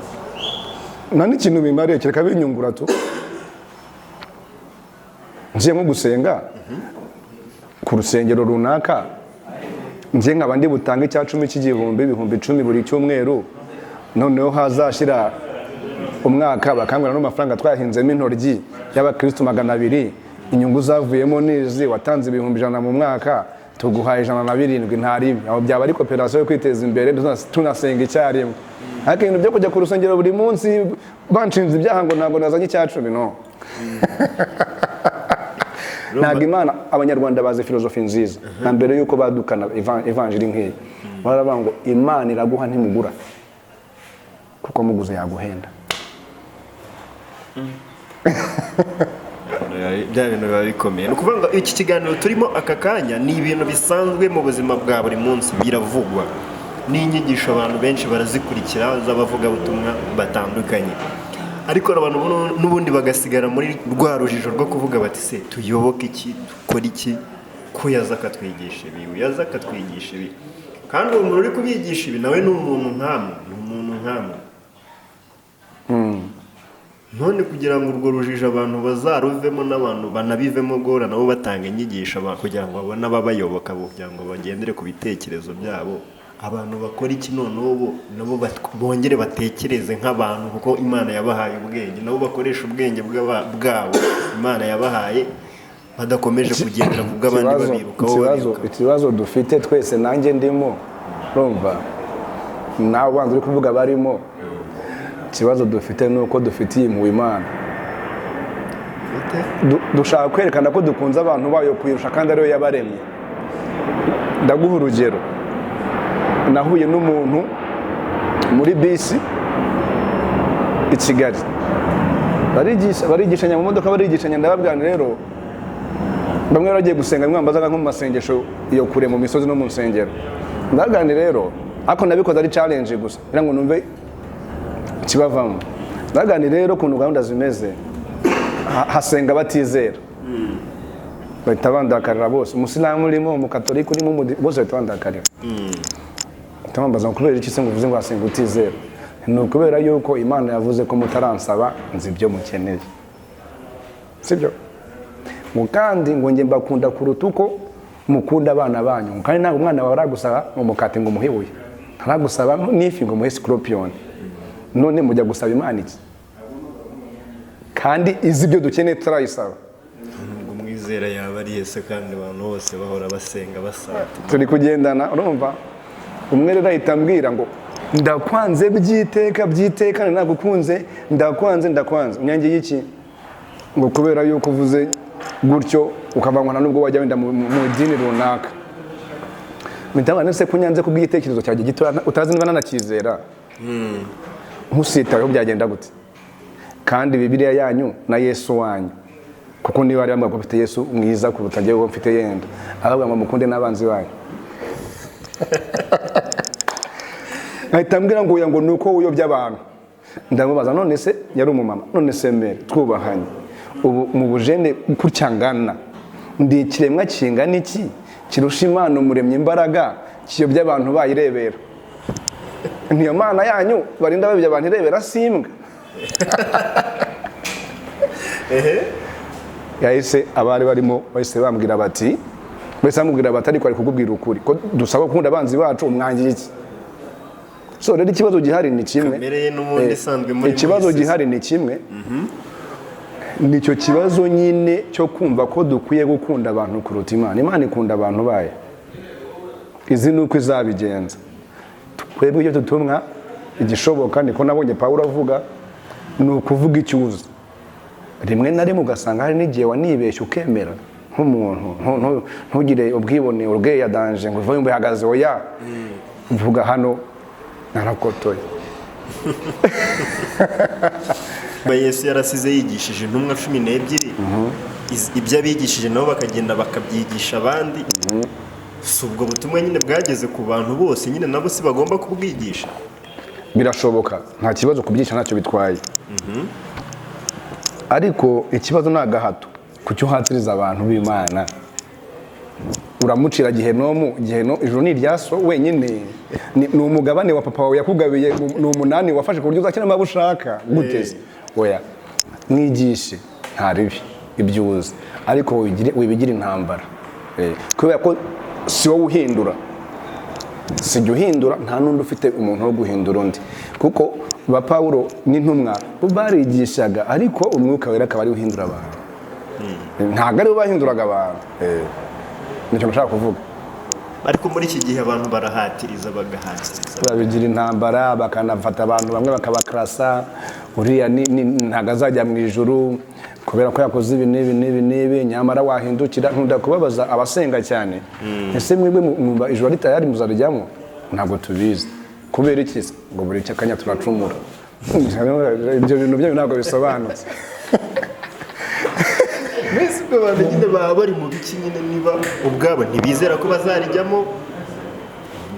Nta n'ikintu bimariye kereka binyungura tu. Ngiye nko gusenga ku rusengero runaka, njye nkaba ndi butange 10% cy'igihumbi, 10,000 buri cyumweru, noneho hazashira umwaka bakangurira n'amafaranga twahinzemo intoryi y'abakristu 200, inyungu zavuyemo nizi, watanze 100,000 mu mwaka, tuguhaye 107, nta ribi. Aho byaba ari coopération yo kwiteza imbere, tunasenga icyarimwe. Ariko ibintu byo kujya ku rusengero buri munsi banshinze ibyaha ngo ntabwo nazanye 10, no. Ntabwo Imana, Abanyarwanda bazi filozofi nziza na mbere yuko badukana ivanjiri nk'iyi, baravuga ngo Imana iraguha ntimugura, kuko muguze yaguhenda. Bya bintu biba bikomeye. Ni ukuvuga ngo iki kiganiro turimo aka kanya ni ibintu bisanzwe mu buzima bwa buri munsi, biravugwa n'inyigisho abantu benshi barazikurikira z'abavugabutumwa batandukanye, ariko abantu n'ubundi bagasigara muri rwa rujijo rwo kuvuga bati: "Se tuyoboke iki? Dukore iki? Ko yaza akatwigisha ibi, yaza akatwigisha ibi?" Kandi uwo muntu uri kubigisha ibi nawe ni umuntu nkamwe, ni umuntu nkamwe. None kugira ngo urwo rujijo abantu bazaruvemo n'abantu banabivemo gora nabo batanga inyigisho kugira ngo babone ababayoboka, kugira ngo bagendere ku bitekerezo byabo, abantu bakora iki? Noneho bo nabo bongere batekereze nk'abantu, kuko Imana yabahaye ubwenge, nabo bakoresha ubwenge bwabo Imana yabahaye, badakomeje kugendera ku bw'abandi babirukaho babirukaho. Ikibazo dufite twese, nanjye ndimo, urumva nawe ubanza uri kuvuga barimo, ikibazo dufite ni uko dufitiye impuhwe Imana. Dushaka kwerekana ko dukunze abantu bayo kuyirusha, kandi ariyo yabaremye. Ndaguha urugero. Nahuye n'umuntu muri bisi i Kigali, barigishanya mu modoka, barigishanya. Ndababwira nti rero bamwe baragiye gusenga, bamwe bambazaga nko mu masengesho iyo kure mu misozi no mu nsengero. Ndababwira nti rero, ariko nabikoze ari challenge gusa kugira ngo numve ikibavamo. Ndababwira nti rero ukuntu gahunda zimeze, hasenga batizera, bahita bandakarira bose, umusilamu urimo, umukatolika urimo, bose bahita bandakarira. Bahita bambaza ngo: "Kubera iki se ngo uvuze ngo hasenga utizera?" Ni ukubera yuko Imana yavuze ko mutaransaba nzi ibyo mukeneye, sibyo? Ngo kandi ngo njye mbakunda kuruta uko mukunda abana banyu. Ngo kandi ntabwo umwana wawe aragusaba umukate ngo umuhe ibuye, ntaragusaba n'ifi ngo umuhe sikoropiyoni. None mujya gusaba Imana iki kandi izi ibyo dukeneye tutarayisaba? Ubwo umwizera yaba ari ese, kandi abantu bose bahora basenga basaba ati, Turi kugendana? Urumva, umwe rero ahita ambwira ngo: "Ndakwanze by'iteka by'iteka, nagukunze, ndakwanze, ndakwanze." Unyange y'iki? Ngo kubera yuko uvuze gutyo ukavangwa nubwo wajya wenda mu idini runaka. Mpita nese ko unyanze kubw'igitekerezo cyanjye gito utazi niba nanakizera, ntusitayeho, byagenda gute? Kandi Bibiliya yanyu na Yesu wanyu, kuko niba bari bambwira ko mfite Yesu mwiza kuruta njyewe uwo mfite, yenda aravuga ngo mukunde n'abanzi banyu. Ahita ambwira ngo oya, ngo ni uko uyobya abantu. Ndamubaza: "None se," yari umumama, "none se mere twubahanye, ubu mu bujene gutya ngana, ndi ikiremwa kingana iki kirusha Imana Umuremyi imbaraga, kiyobya abantu bayirebera? Niyo Mana yanyu barinda babibya abantu irebera, si imbwa?" Yahise, abari barimo bahise bambwira bati, bahise bamubwira bati: "Ariko ari kukubwira ukuri ko dusaba gukunda abanzi bacu, umwangiye iki?" So rero ikibazo gihari ni kimwe. Kamere ye n'ubundi isanzwe muri Ikibazo muri gihari ni kimwe, nicyo kibazo nyine cyo kumva ko dukwiye gukunda abantu kuruta Imana. Imana ikunda abantu bayo, izi ni uko izabigenza. Twebwe icyo tutumwa, igishoboka, niko nabonye Pawulo avuga, ni ukuvuga icyo uzi. Rimwe na rimwe ugasanga hari n'igihe wanibeshya ukemera nk'umuntu, ntugire ubwibone, urweya danje ngo uvuge ngo ihagaze, oya, mvuga hano narakotoye. Kuba Yesu yarasize yigishije intumwa 12, ibyo abigishije nabo bakagenda bakabyigisha abandi, si ubwo butumwa nyine bwageze ku bantu bose nyine, nabo si bagomba kubwigisha? Birashoboka, nta kibazo, kubyigisha ntacyo bitwaye, ariko ikibazo ni agahato. Kuki uhatiriza abantu b'Imana? Uramucira gihenomu, giheno ijuru ni irya so wenyine, ni umugabane wa papa wawe yakugabiye, ni umunani wafashe ku buryo uzakiramo abo ushaka gute se? Oya, mwigishe nta ribi ibyo uzi, ariko wibigire intambara. Kubera ko si wowe uhindura, si jya uhindura, nta n'undi ufite umuntu wo guhindura undi, kuko ba Pawulo n'intumwa bo barigishaga, ariko Umwuka Wera akaba ariwe uhindura abantu, ntabwo aribo bahinduraga abantu. Nicyo nashaka kuvuga. Ariko muri iki gihe abantu barahatiriza, bagahatiriza. Babigira intambara, bakanafata abantu bamwe bakabakarasa: uriya ntabwo azajya mu ijuru kubera ko yakoze ibi n'ibi n'ibi n'ibi. Nyamara wahindukira, nkunda kubabaza abasenga cyane: ese mwebwe mwumva ijuru ari tayari, muzarijyamo? Ntabwo tubizi. Kubera iki se? Ngo buri kanya turacumura. Ibyo bintu byanyu ntabwo bisobanutse. Mbese ubwo abantu nyine baba bari mu biki nyine, niba ubwabo ntibizera ko bazarijyamo?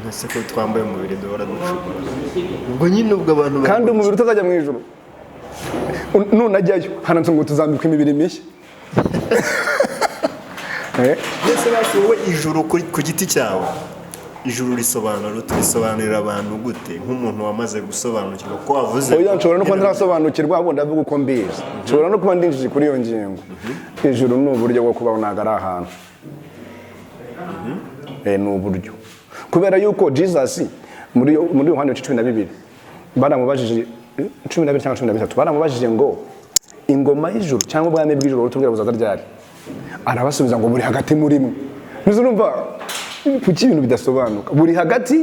Ese ko twambaye umubiri duhora ducumura, ubwo nyine ubwo abantu bari Kandi mu umubiri utazajya mu ijuru, nunajyayo handitse ngo tuzambikwa imibiri mishya. Mbese basi wowe ijuru ku giti cyawe, ijuru risobanura, turisobanurira abantu gute nk'umuntu wamaze gusobanukirwa ko wavuze? Oya, nshobora no kuba ntarasobanukirwa, ahubwo ndavuga uko mbizi. Nshobora no kuba ndinjije kuri iyo ngingo. Ijuru ni uburyo bwo kubaho, ntabwo ari ahantu. Ni uburyo, kubera yuko Jesus muri Yohani 12 baramubajije, 12 cyangwa 13, baramubajije ngo ingoma y'ijuru cyangwa ubwami bw'ijuru tubwira buzaza ryari? Arabasubiza ngo buri hagati muri mwe. Ntuzi, urumva kuki ibintu bidasobanuka? Buri hagati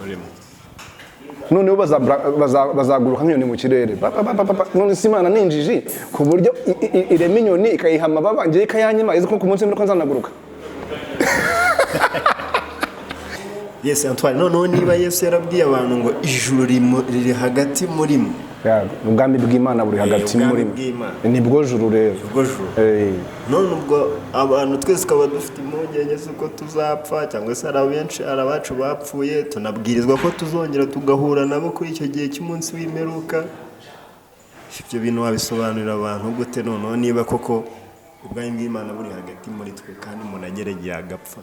murimo. Noneho bazaguruka nk'inyoni mu kirere. Ba- ba- ba- ba- ba. None si Imana ni injiji ku buryo irema inyoni ikayiha amababa, ngewe ikayanyima, izi ko ku munsi w'imperuka nzanaguruka? Yes, Antoine, noneho niba Yesu yarabwiye abantu ngo ijuru riri hagati muri mwe, Ya, ubwami bw'Imana buri hagati ubwami muri mwe. bw'Imana. Nibwo juru rero. Ubwo juru. None ubwo abantu twese tukaba dufite impungenge z'uko tuzapfa, cyangwa se hari abenshi, hari abacu bapfuye, tunabwirizwa ko tuzongera tugahura nabo kuri icyo gihe cy'umunsi w'imperuka, ibyo bintu wabisobanurira abantu gute noneho, niba koko ubwami bw'Imana buri hagati muri twe kandi umuntu agera igihe agapfa?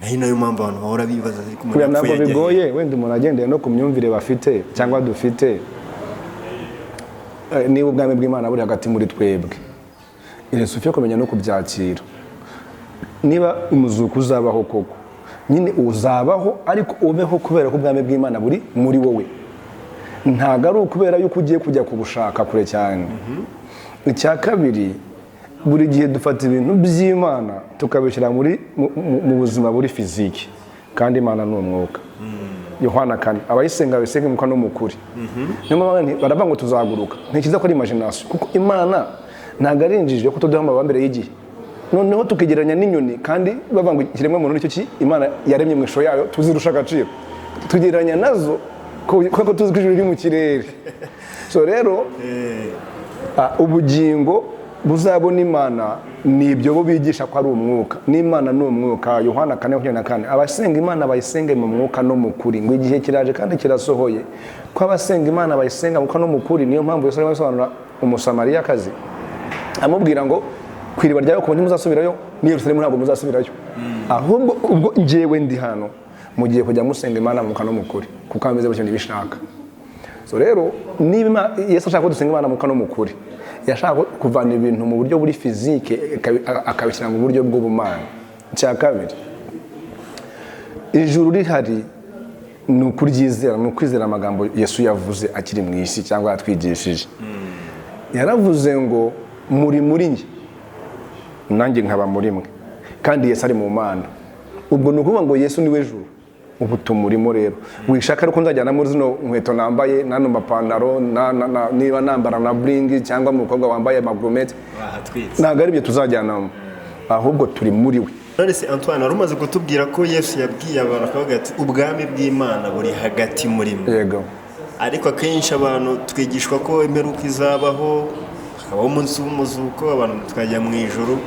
Nayo nayo mpamvu abantu bahora bibaza, ariko umuntu Kuya ntabwo yapfuye ajya he? bigoye. Wenda umuntu agendeye no ku myumvire bafite cyangwa dufite, niba ubwami bw'Imana buri hagati muri twebwe, iri yo kumenya no kubyakira. Niba umuzuko uzabaho koko, nyine uzabaho, ariko ubeho kubera ko ubwami bw'Imana buri muri wowe, ntabwo ari ukubera yuko ugiye kujya kubushaka kure cyane. Icya kabiri, buri gihe dufata ibintu by'Imana tukabishyira muri mu buzima buri physique, kandi Imana ni umwuka. Yohana 4: abayisenga bayisenga mu mwuka no mu kuri. Niyo mpamvu baravuga ngo tuzaguruka, ntekereza ko ari imagination, kuko Imana ntabwo ari injiji yo kutuduha amababa mbere y'igihe, noneho tukigereranya n'inyoni, kandi bavuga ngo ikiremwa muntu nicyo ki Imana yaremye mu ishusho yayo, tuzirusha agaciro, tugereranya nazo kuko tuzi ko ijuru riri mu kirere. So rero ubugingo buzabona Imana ni ibyo bo bigisha ko ari umwuka, n'Imana ni umwuka. Yohana 4:24: abasenga Imana bayisenge mu mwuka no mu kuri. Ngo igihe kiraje kandi kirasohoye ko abasenga Imana bayisenga mu mwuka no mu kuri. Niyo mpamvu Yesu arimo asobanura Umusamariyakazi, amubwira ngo ku iriba rya Yakobo ntimuzasubirayo, n'i Yerusalemu ntabwo muzasubirayo, ahubwo ubwo njyewe ndi hano, mugiye kujya musenga Imana mu mwuka no mu kuri, kuko ameze gutyo ntibishaka. So rero niba Yesu ashaka ko dusenga Imana mu mwuka no mu kuri, yashaka kuvana ibintu mu buryo buri physique akabishyira mu buryo bw'ubumana. Icya kabiri, ijuru rihari ni ukuryizera, ni ukwizera amagambo Yesu yavuze akiri mu isi cyangwa yatwigishije. Yaravuze ngo muri muri njye, nanjye nkaba muri mwe, kandi Yesu ari mu Mana. Ubwo ni ukuvuga ngo Yesu ni we juru, ubu tumurimo. Rero wishaka ariko nzajyana muri zino nkweto nambaye n'ano mapantaro niba nambara na bling cyangwa umukobwa wambaye amagourmette, Bahatwitse. ntabwo ari ibyo tuzajyanamo, ahubwo turi muri we. None se Antoine, wari umaze kutubwira ko Yesu yabwiye abantu akavuga ati ubwami bw'Imana buri hagati muri mwe. Yego. Ariko akenshi abantu twigishwa ko imperuka izabaho, hakabaho umunsi w'umuzuko, abantu tukajya mu ijuru.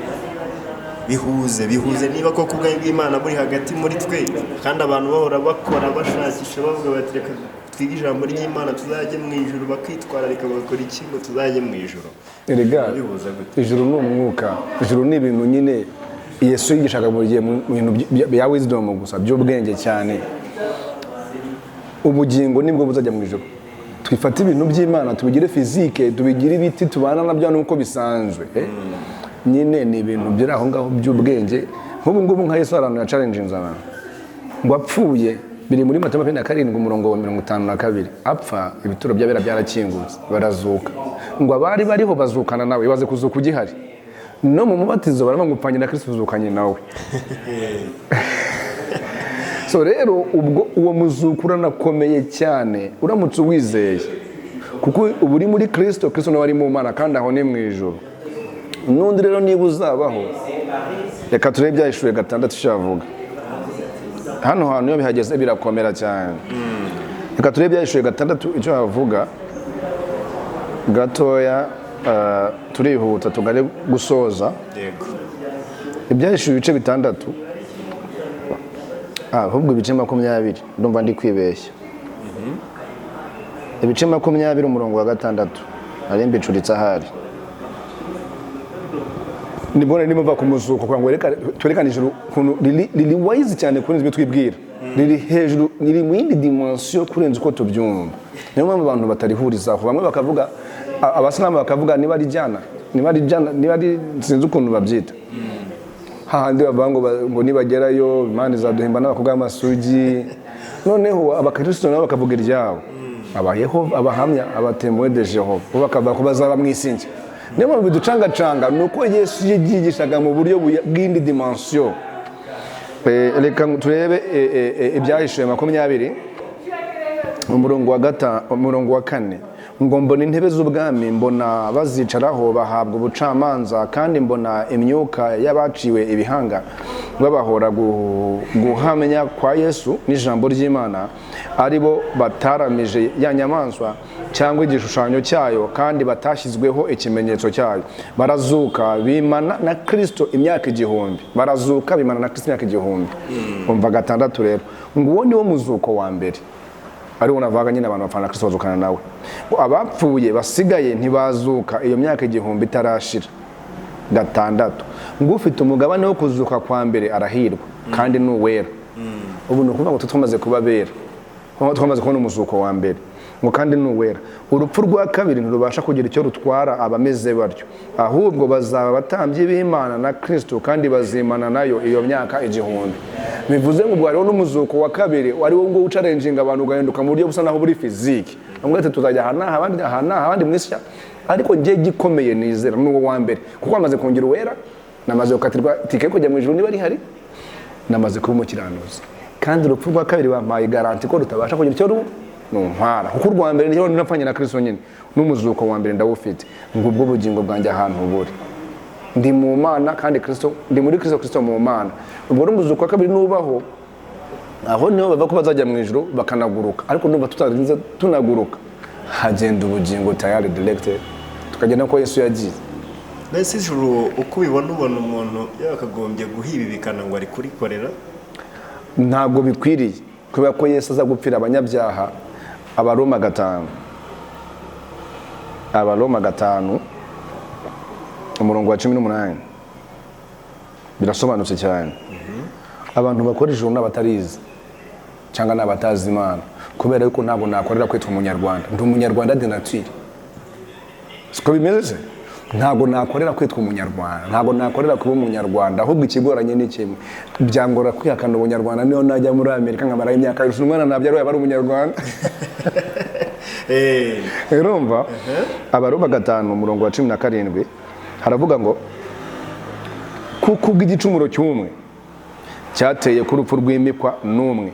Bihuze niba koko ubwami bw'Imana buri hagati muri twe, kandi abantu bahora bakora, bashakisha, bavuga bati reka twige ijambo ry'Imana tuzajye mu ijuru, bakitwararika, bagakora iki ngo tuzajye mu ijuru? Erega Bihuza gute? ijuru ni umwuka. Ijuru ni ibintu nyine Yesu yigishaga buri gihe mu bintu bya wisdom gusa, by'ubwenge cyane. Ubugingo nibwo buzajya mu ijuru. Twifate ibintu by'Imana tubigire physique, tubigire ibiti tubana nabyo nuko bisanzwe, eh? Nyine ni ibintu biri aho ngaho by'ubwenge. Nk'ubu ngubu nka Yesu, ahantu yachallenginze abantu ngo apfuye, biri muri Matayo 27 umurongo wa 52, apfa ibituro by'abera byarakingutse, barazuka, ngo abari bariho bazukana nawe. Ibaze kuzuka ugihari. No mu mubatizo baravuga ngo upfanye na Kristo, uzukanye nawe. So rero ubwo uwo muzuko uranakomeye cyane uramutse uwizeye, kuko uba uri muri Kristo, Kristo nawe ari mu Mana, kandi aho ni mu ijuru. N'undi rero niba uzabaho, reka turebe Ibyahishuwe 6 icyo avuga. Hano hantu iyo bihageze birakomera cyane. Reka turebe Ibyahishuwe 6 icyo havuga gatoya, turihuta tugare gusoza. Yego. Ibyahishuwe ibice 6, ahubwo ibice 20, ndumva ndi kwibeshya. Ibice 20 umurongo wa 6, nari mbicuritse ahari. Nibwo ndimo mva ku muzuko kugira ngo twerekane ijuru ukuntu riri wise cyane kurenza ibyo twibwira, riri hejuru, riri mu yindi dimension kurenza uko tubyumva. Niyo mpamvu abantu batarihurizaho. Bamwe bakavuga, abasilamu bakavuga niba ari jana, niba ari jana, niba ari, sinzi ukuntu babyita, hahandi bavuga ngo nibagerayo Imana izaduhimba n'abakobwa b'amasugi. Noneho abakristo nabo bakavuga iryabo, abayehova, abahamya, aba Témoins de Jéhovah, bo bakavuga ko bazaba mu isi nshya. Niyo mpamvu biducangacanga, ni uko Yesu yigishaga mu buryo bw'indi dimension. Reka turebe Ibyahishuwe 20 umurongo wa 4, ngo: "Mbona intebe z'ubwami, mbona bazicaraho bahabwa ubucamanza, kandi mbona imyuka y'abaciwe ibihanga babahora guhamya kwa Yesu n'ijambo ry'Imana, ari bo bataramije ya nyamaswa cyangwa igishushanyo cyayo, kandi batashyizweho ikimenyetso cyayo. Barazuka bimana na Kristo imyaka 1000." Barazuka bimana na Kristo imyaka 1000. Umva 6 rero, ngo uwo ni wo muzuko wa mbere, ariwo navuga nyine abantu bapfana na Kristo bazukana nawe. Ngo abapfuye basigaye ntibazuka iyo myaka 1000 itarashira. 6, ngo ufite umugabane wo kuzuka kwa mbere arahirwa kandi ni uwera. Ubu ni ukuvuga ngo twamaze kuba bera, twamaze kubona umuzuko wa mbere. Ngo kandi ni uwera, urupfu rwa kabiri ntirubasha kugira icyo rutwara abameze batyo, ahubwo bazaba abatambyi b'Imana na Kristo, kandi bazimana nayo iyo myaka 1000. Bivuze ngo ubwo hariho n'umuzuko wa kabiri, wari wo ngo uchallenginga abantu, ugahinduka mu buryo busa naho buri physique. Bamwe ati tuzajya aha n'aha, abandi aha n'aha, abandi mu isi. Ariko njye gikomeye nizera ni uwo wa mbere, kuko wamaze kongera uwera, namaze gukatirwa tike yo kujya mu ijuru niba rihari, namaze kuba umukiranuzi, kandi urupfu rwa kabiri bampaye garantie ko rutabasha kugira icyo runtwara, kuko urwa mbere niho napfanye na Kristo nyine, n'umuzuko wa mbere ndawufite. Ngubwo ubugingo bwanjye ahantu buri, ndi mu Mana kandi Kristo, ndi muri Kristo, Kristo mu Mana. Ubwo n'umuzuko wa kabiri nubaho, aho niho bava ko bazajya mu ijuru bakanaguruka. Ariko ndumva tutarinze tunaguruka, hagenda ubugingo tayari direct, tukagenda ko Yesu yagiye. Mbese ijuru uko ubibona, ubona umuntu yakagombye guhibibikana ngo ari kurikorera? Ntabwo bikwiriye, kubera ko Yesu aza gupfira abanyabyaha. Abaroma 5, Abaroma 5 umurongo wa 18, birasobanutse cyane. Abantu bakora ijuru n'abatarizi cyangwa n'abatazi Imana, kubera yuko ntabwo nakorera kwitwa umunyarwanda. Ndi umunyarwanda de nature, siko bimeze se? Ntabwo nakorera kwitwa umunyarwanda, ntabwo nakorera kuba umunyarwanda. Ahubwo ikigoranye ni kimwe, byangora kwihakana ubunyarwanda. Niyo najya muri Amerika nkamarayo imyaka yose, umwana nabyara yaba ari umunyarwanda. Urumva, Abaroma 5 umurongo wa 17 haravuga ngo: "Kuko ubw'igicumuro cy'umwe cyateye ko urupfu rwimikwa n'umwe,"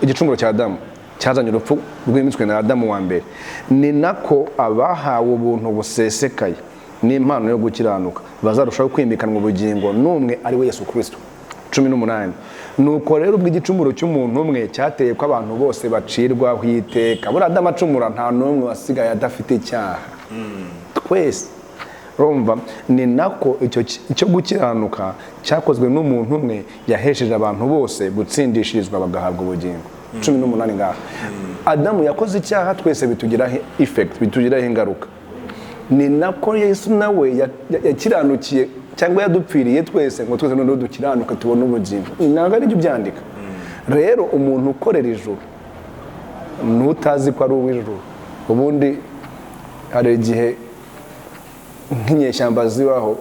igicumuro cya Adamu cyazanye urupfu rwimitswe na Adamu wa mbere, "ni nako abahawe ubuntu busesekaye n'impano yo gukiranuka bazarushaho kwimikanwa ubugingo n'umwe, ari we Yesu Kristo." 18: "Nuko rero ubwo igicumuro cy'umuntu umwe cyateye ko abantu bose bacirwaho iteka," buriya Adamu acumura nta n'umwe wasigaye adafite icyaha, twese urumva, "ni nako icyo gukiranuka cyakozwe n'umuntu umwe yahesheje abantu bose gutsindishirizwa bagahabwa ubugingo." 18 ngaha, Adamu yakoze icyaha, twese bitugiraho effect, bitugiraho ingaruka. Ni nako Yesu nawe yakiranukiye cyangwa yadupfiriye twese, ngo twese noneho dukiranuke tubone ubugingo. Ntabwo aribyo byandika. Rero umuntu ukorera ijuru n'utazi ko ari uw'ijuru. Ubundi hari igihe nk'inyeshyamba zibaho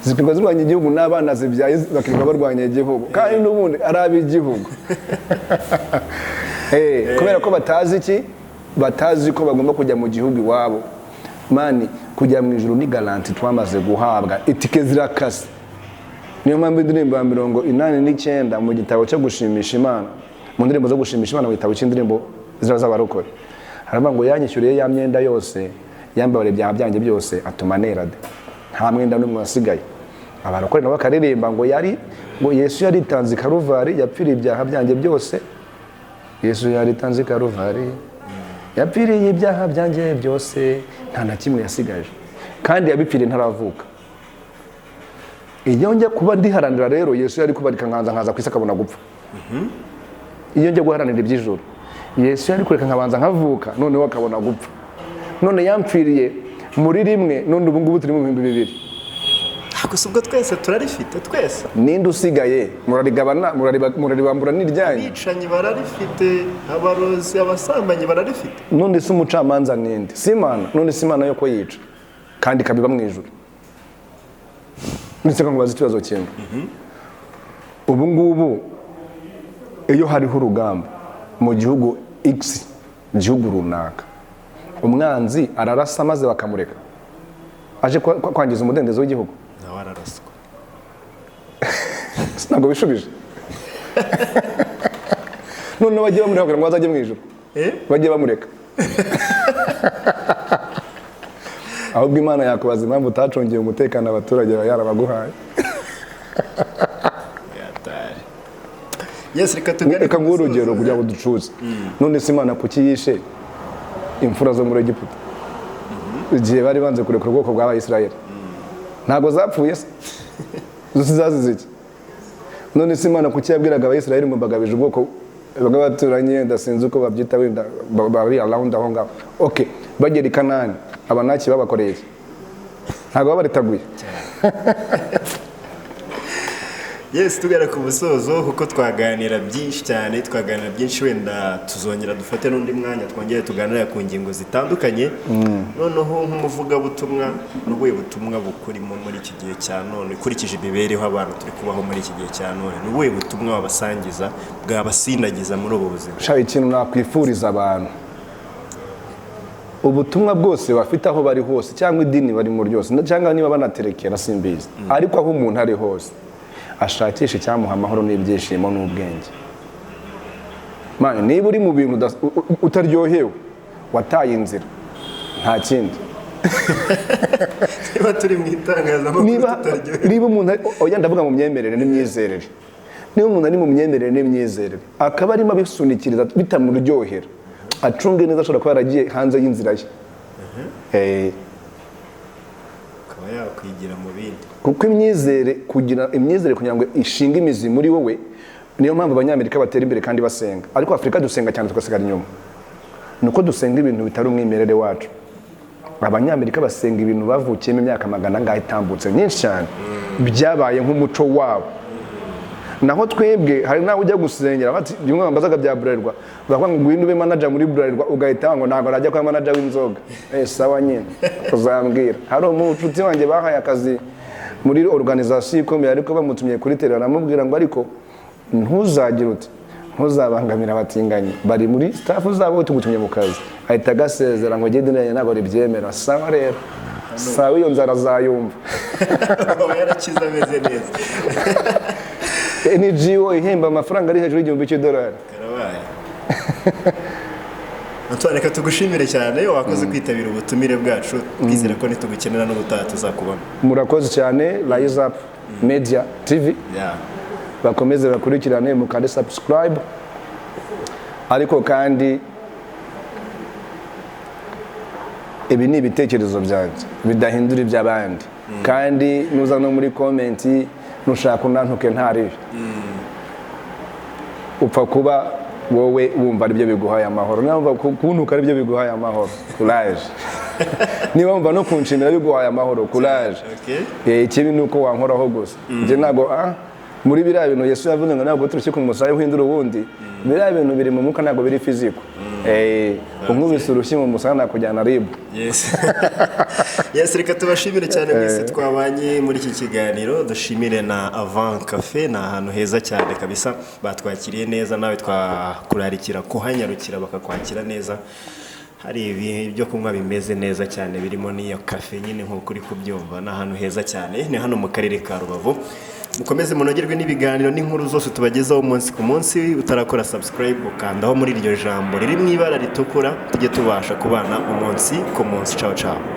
zikirirwa zirwanya igihugu, n'abana zibyaye bakirirwa barwanya igihugu, kandi n'ubundi ari ab'igihugu, kubera ko batazi iki? Batazi ko bagomba kujya mu gihugu iwabo. Man, Kujya mu ijuru ni garantie twamaze guhabwa, itike zirakase. Niyo mpamvu indirimbo ya 89 mu gitabo cyo gushimisha Imana, mu ndirimbo zo gushimisha Imana, mu gitabo cy'indirimbo ziba z'abarokore, haravuga ngo yanyishyuriye ya myenda yose, yambabariye ibyaha byanjye byose, atuma nera de, nta mwenda n'umwe wasigaye. Abarokore nabo bakaririmba ngo yari ngo Yesu yaritanze i Karuvari, yapfiriye ibyaha byanjye byose. Yesu yaritanze i Karuvari, yapfiriye ibyaha byanjye byose, nta na kimwe yasigaje, kandi yabipfiriye ntaravuka. Iyo njya kuba ndiharanira rero, Yesu yari kubarika nkaza nkaza ku isi akabona gupfa. Iyo njya guharanira iby'ijuru, Yesu yari kureka nkabanza nkavuka, noneho akabona gupfa. None yampfiriye muri rimwe, none ubu ngubu turi mu 2000. Gusa ubwo twese turarifite twese. Ninde usigaye? Murarigabana, muraribambura n'iryanyu. Abicanyi bararifite, abarozi, abasambanyi bararifite. None se umucamanza ninde? Si Imana? None si Imana yo ko yica kandi ikabiba mu ijuru? Ndetse ko nkubaza ikibazo kimwe: ubu ngubu iyo hariho urugamba mu gihugu X, gihugu runaka, umwanzi ararasa maze bakamureka aje kwangiza umudendezo w'igihugu? Nawe araraswa. Ntabwo bishubije. Noneho bajye bamureka kugira ngo bazajye mu ijuru. Eh? Bajye bamureka. Ahubwo Imana yakubaza impamvu utacungiye umutekano abaturage bawe yarabaguhaye. Yatari. Yes, reka tugane Reka ku nguhe musozo. urugero kugira ngo ducuze. None se Imana kuki yishe imfura zo muri Egiputa igihe bari banze kurekura ubwoko bw'Abayisiraheli? Ntabwo zapfuye se? Zo zazize iki? None se Imana kuki yabwiraga Abayisiraheli ngo mbagabije ubwoko bw'abaturanyi, wenda sinzi uko babyita, wenda bari around aho ngaho? Okay, bagera i Kanani, Abanaki babakoreye iki? Ntabwo babaritaguye? Yes, tugana ku musozo kuko twaganira byinshi cyane, twaganira byinshi. Wenda tuzongera dufate n'undi mwanya twongere tuganire ku ngingo zitandukanye. Noneho nk'umuvugabutumwa, n'ubuhe butumwa bukurimo muri iki gihe cya none, ukurikije imibereho abantu turi kubaho muri iki gihe cya none, ni ubuhe butumwa wabasangiza bwabasindagiza muri ubu buzima? Sha, ikintu nakwifuriza abantu, ubutumwa bwose bafite aho bari hose, cyangwa idini barimo ryose, cyangwa niba banaterekera simbizi, ariko aho umuntu ari hose ashakisha icyamuha amahoro n'ibyishimo n'ubwenge. Man, niba uri mu bintu utaryohewe, wataye inzira, nta kindi. Niba turi mu itangazamakuru Niba tutaryohewe? Niba umuntu oya, ndavuga mu myemerere n'imyizerere. Niba umuntu ari mu myemerere n'imyizerere akaba arimo abisunikiriza bitamuryohera, acunge neza, ashobora kuba yaragiye hanze y'inzira ye. Akaba yakwigira mu bindi. Kuko imyizere, kugira imyizere kugira ngo ishinge imizi muri wowe, niyo mpamvu Abanyamerika batera imbere kandi basenga, ariko Afurika dusenga cyane tugasigara inyuma, ni uko dusenga ibintu bitari umwimerere wacu. Abanyamerika basenga ibintu bavukiyemo imyaka magana angahe itambutse myinshi cyane, byabaye nk'umuco wabo. Naho twebwe hari n'aho ujya gusengera bati bimwe bambazaga bya Bralirwa, bakavuga ngo ngwino ube manager muri Bralirwa, ugahita ngo ntabwo najya kuba manager w'inzoga. Sawa nyine, uzambwira. Hari umucuti wanjye bahaye akazi muri organisation ikomeye, ariko bamutumye kuri terrain aramubwira ngo ariko ntuzagire uti ntuzabangamira abatinganyi bari muri staff zabo, tugutumye mu kazi. Ahita agasezera ngo gende nanye ntabwo ribyemera. Sawa rero, sawa, iyo nzara azayumva. Aba yarakize ameze neza. NGO ihemba amafaranga ari hejuru y'1000 cy'idolari. Karabaye. Antoine, reka tugushimire cyane, wakoze kwitabira ubutumire bwacu. Twizere ko nitugukenera n'ubutaha tuzakubona. Murakoze cyane, Rise Up Media TV. Bakomeze bakurikirane, mukande subscribe. Ariko kandi ibi ni ibitekerezo byanjye bidahindura iby'abandi, kandi nuza no muri comment nushaka unantuke, ntaribi, upfa kuba wowe wumva aribyo biguhaye amahoro. Niba wumva kuntuka aribyo biguhaye amahoro, courage. Niba wumva no kunshimira biguhaye amahoro, courage. Ikibi ni uko wankoraho gusa. Njye ntabwo muri biriya bintu Yesu yavuze ngo ntabwo turushye ku musaya uhindura uwundi. Biriya bintu biri mu mwuka, ntabwo biri physical. Unkubise urushyi mu musaya nakujyana RIB. Yes, reka tubashimire cyane mwese twabanye muri iki kiganiro. Dushimire na Avant Cafe, ni ahantu heza cyane kabisa, batwakiriye neza. Nawe twakurarikira kuhanyarukira bakakwakira neza. Hari ibyo kunywa bimeze neza cyane, birimo n'iyo kafe nyine nk'uko uri kubyumva. Ni ahantu heza cyane, ni hano mu karere ka Rubavu. Mukomeze munogerwe n'ibiganiro n'inkuru zose tubagezaho umunsi ku munsi. Utarakora subscribe, ukandaho muri iryo jambo riri mu ibara ritukura, tujye tubasha kubana umunsi ku munsi. Ciao ciao.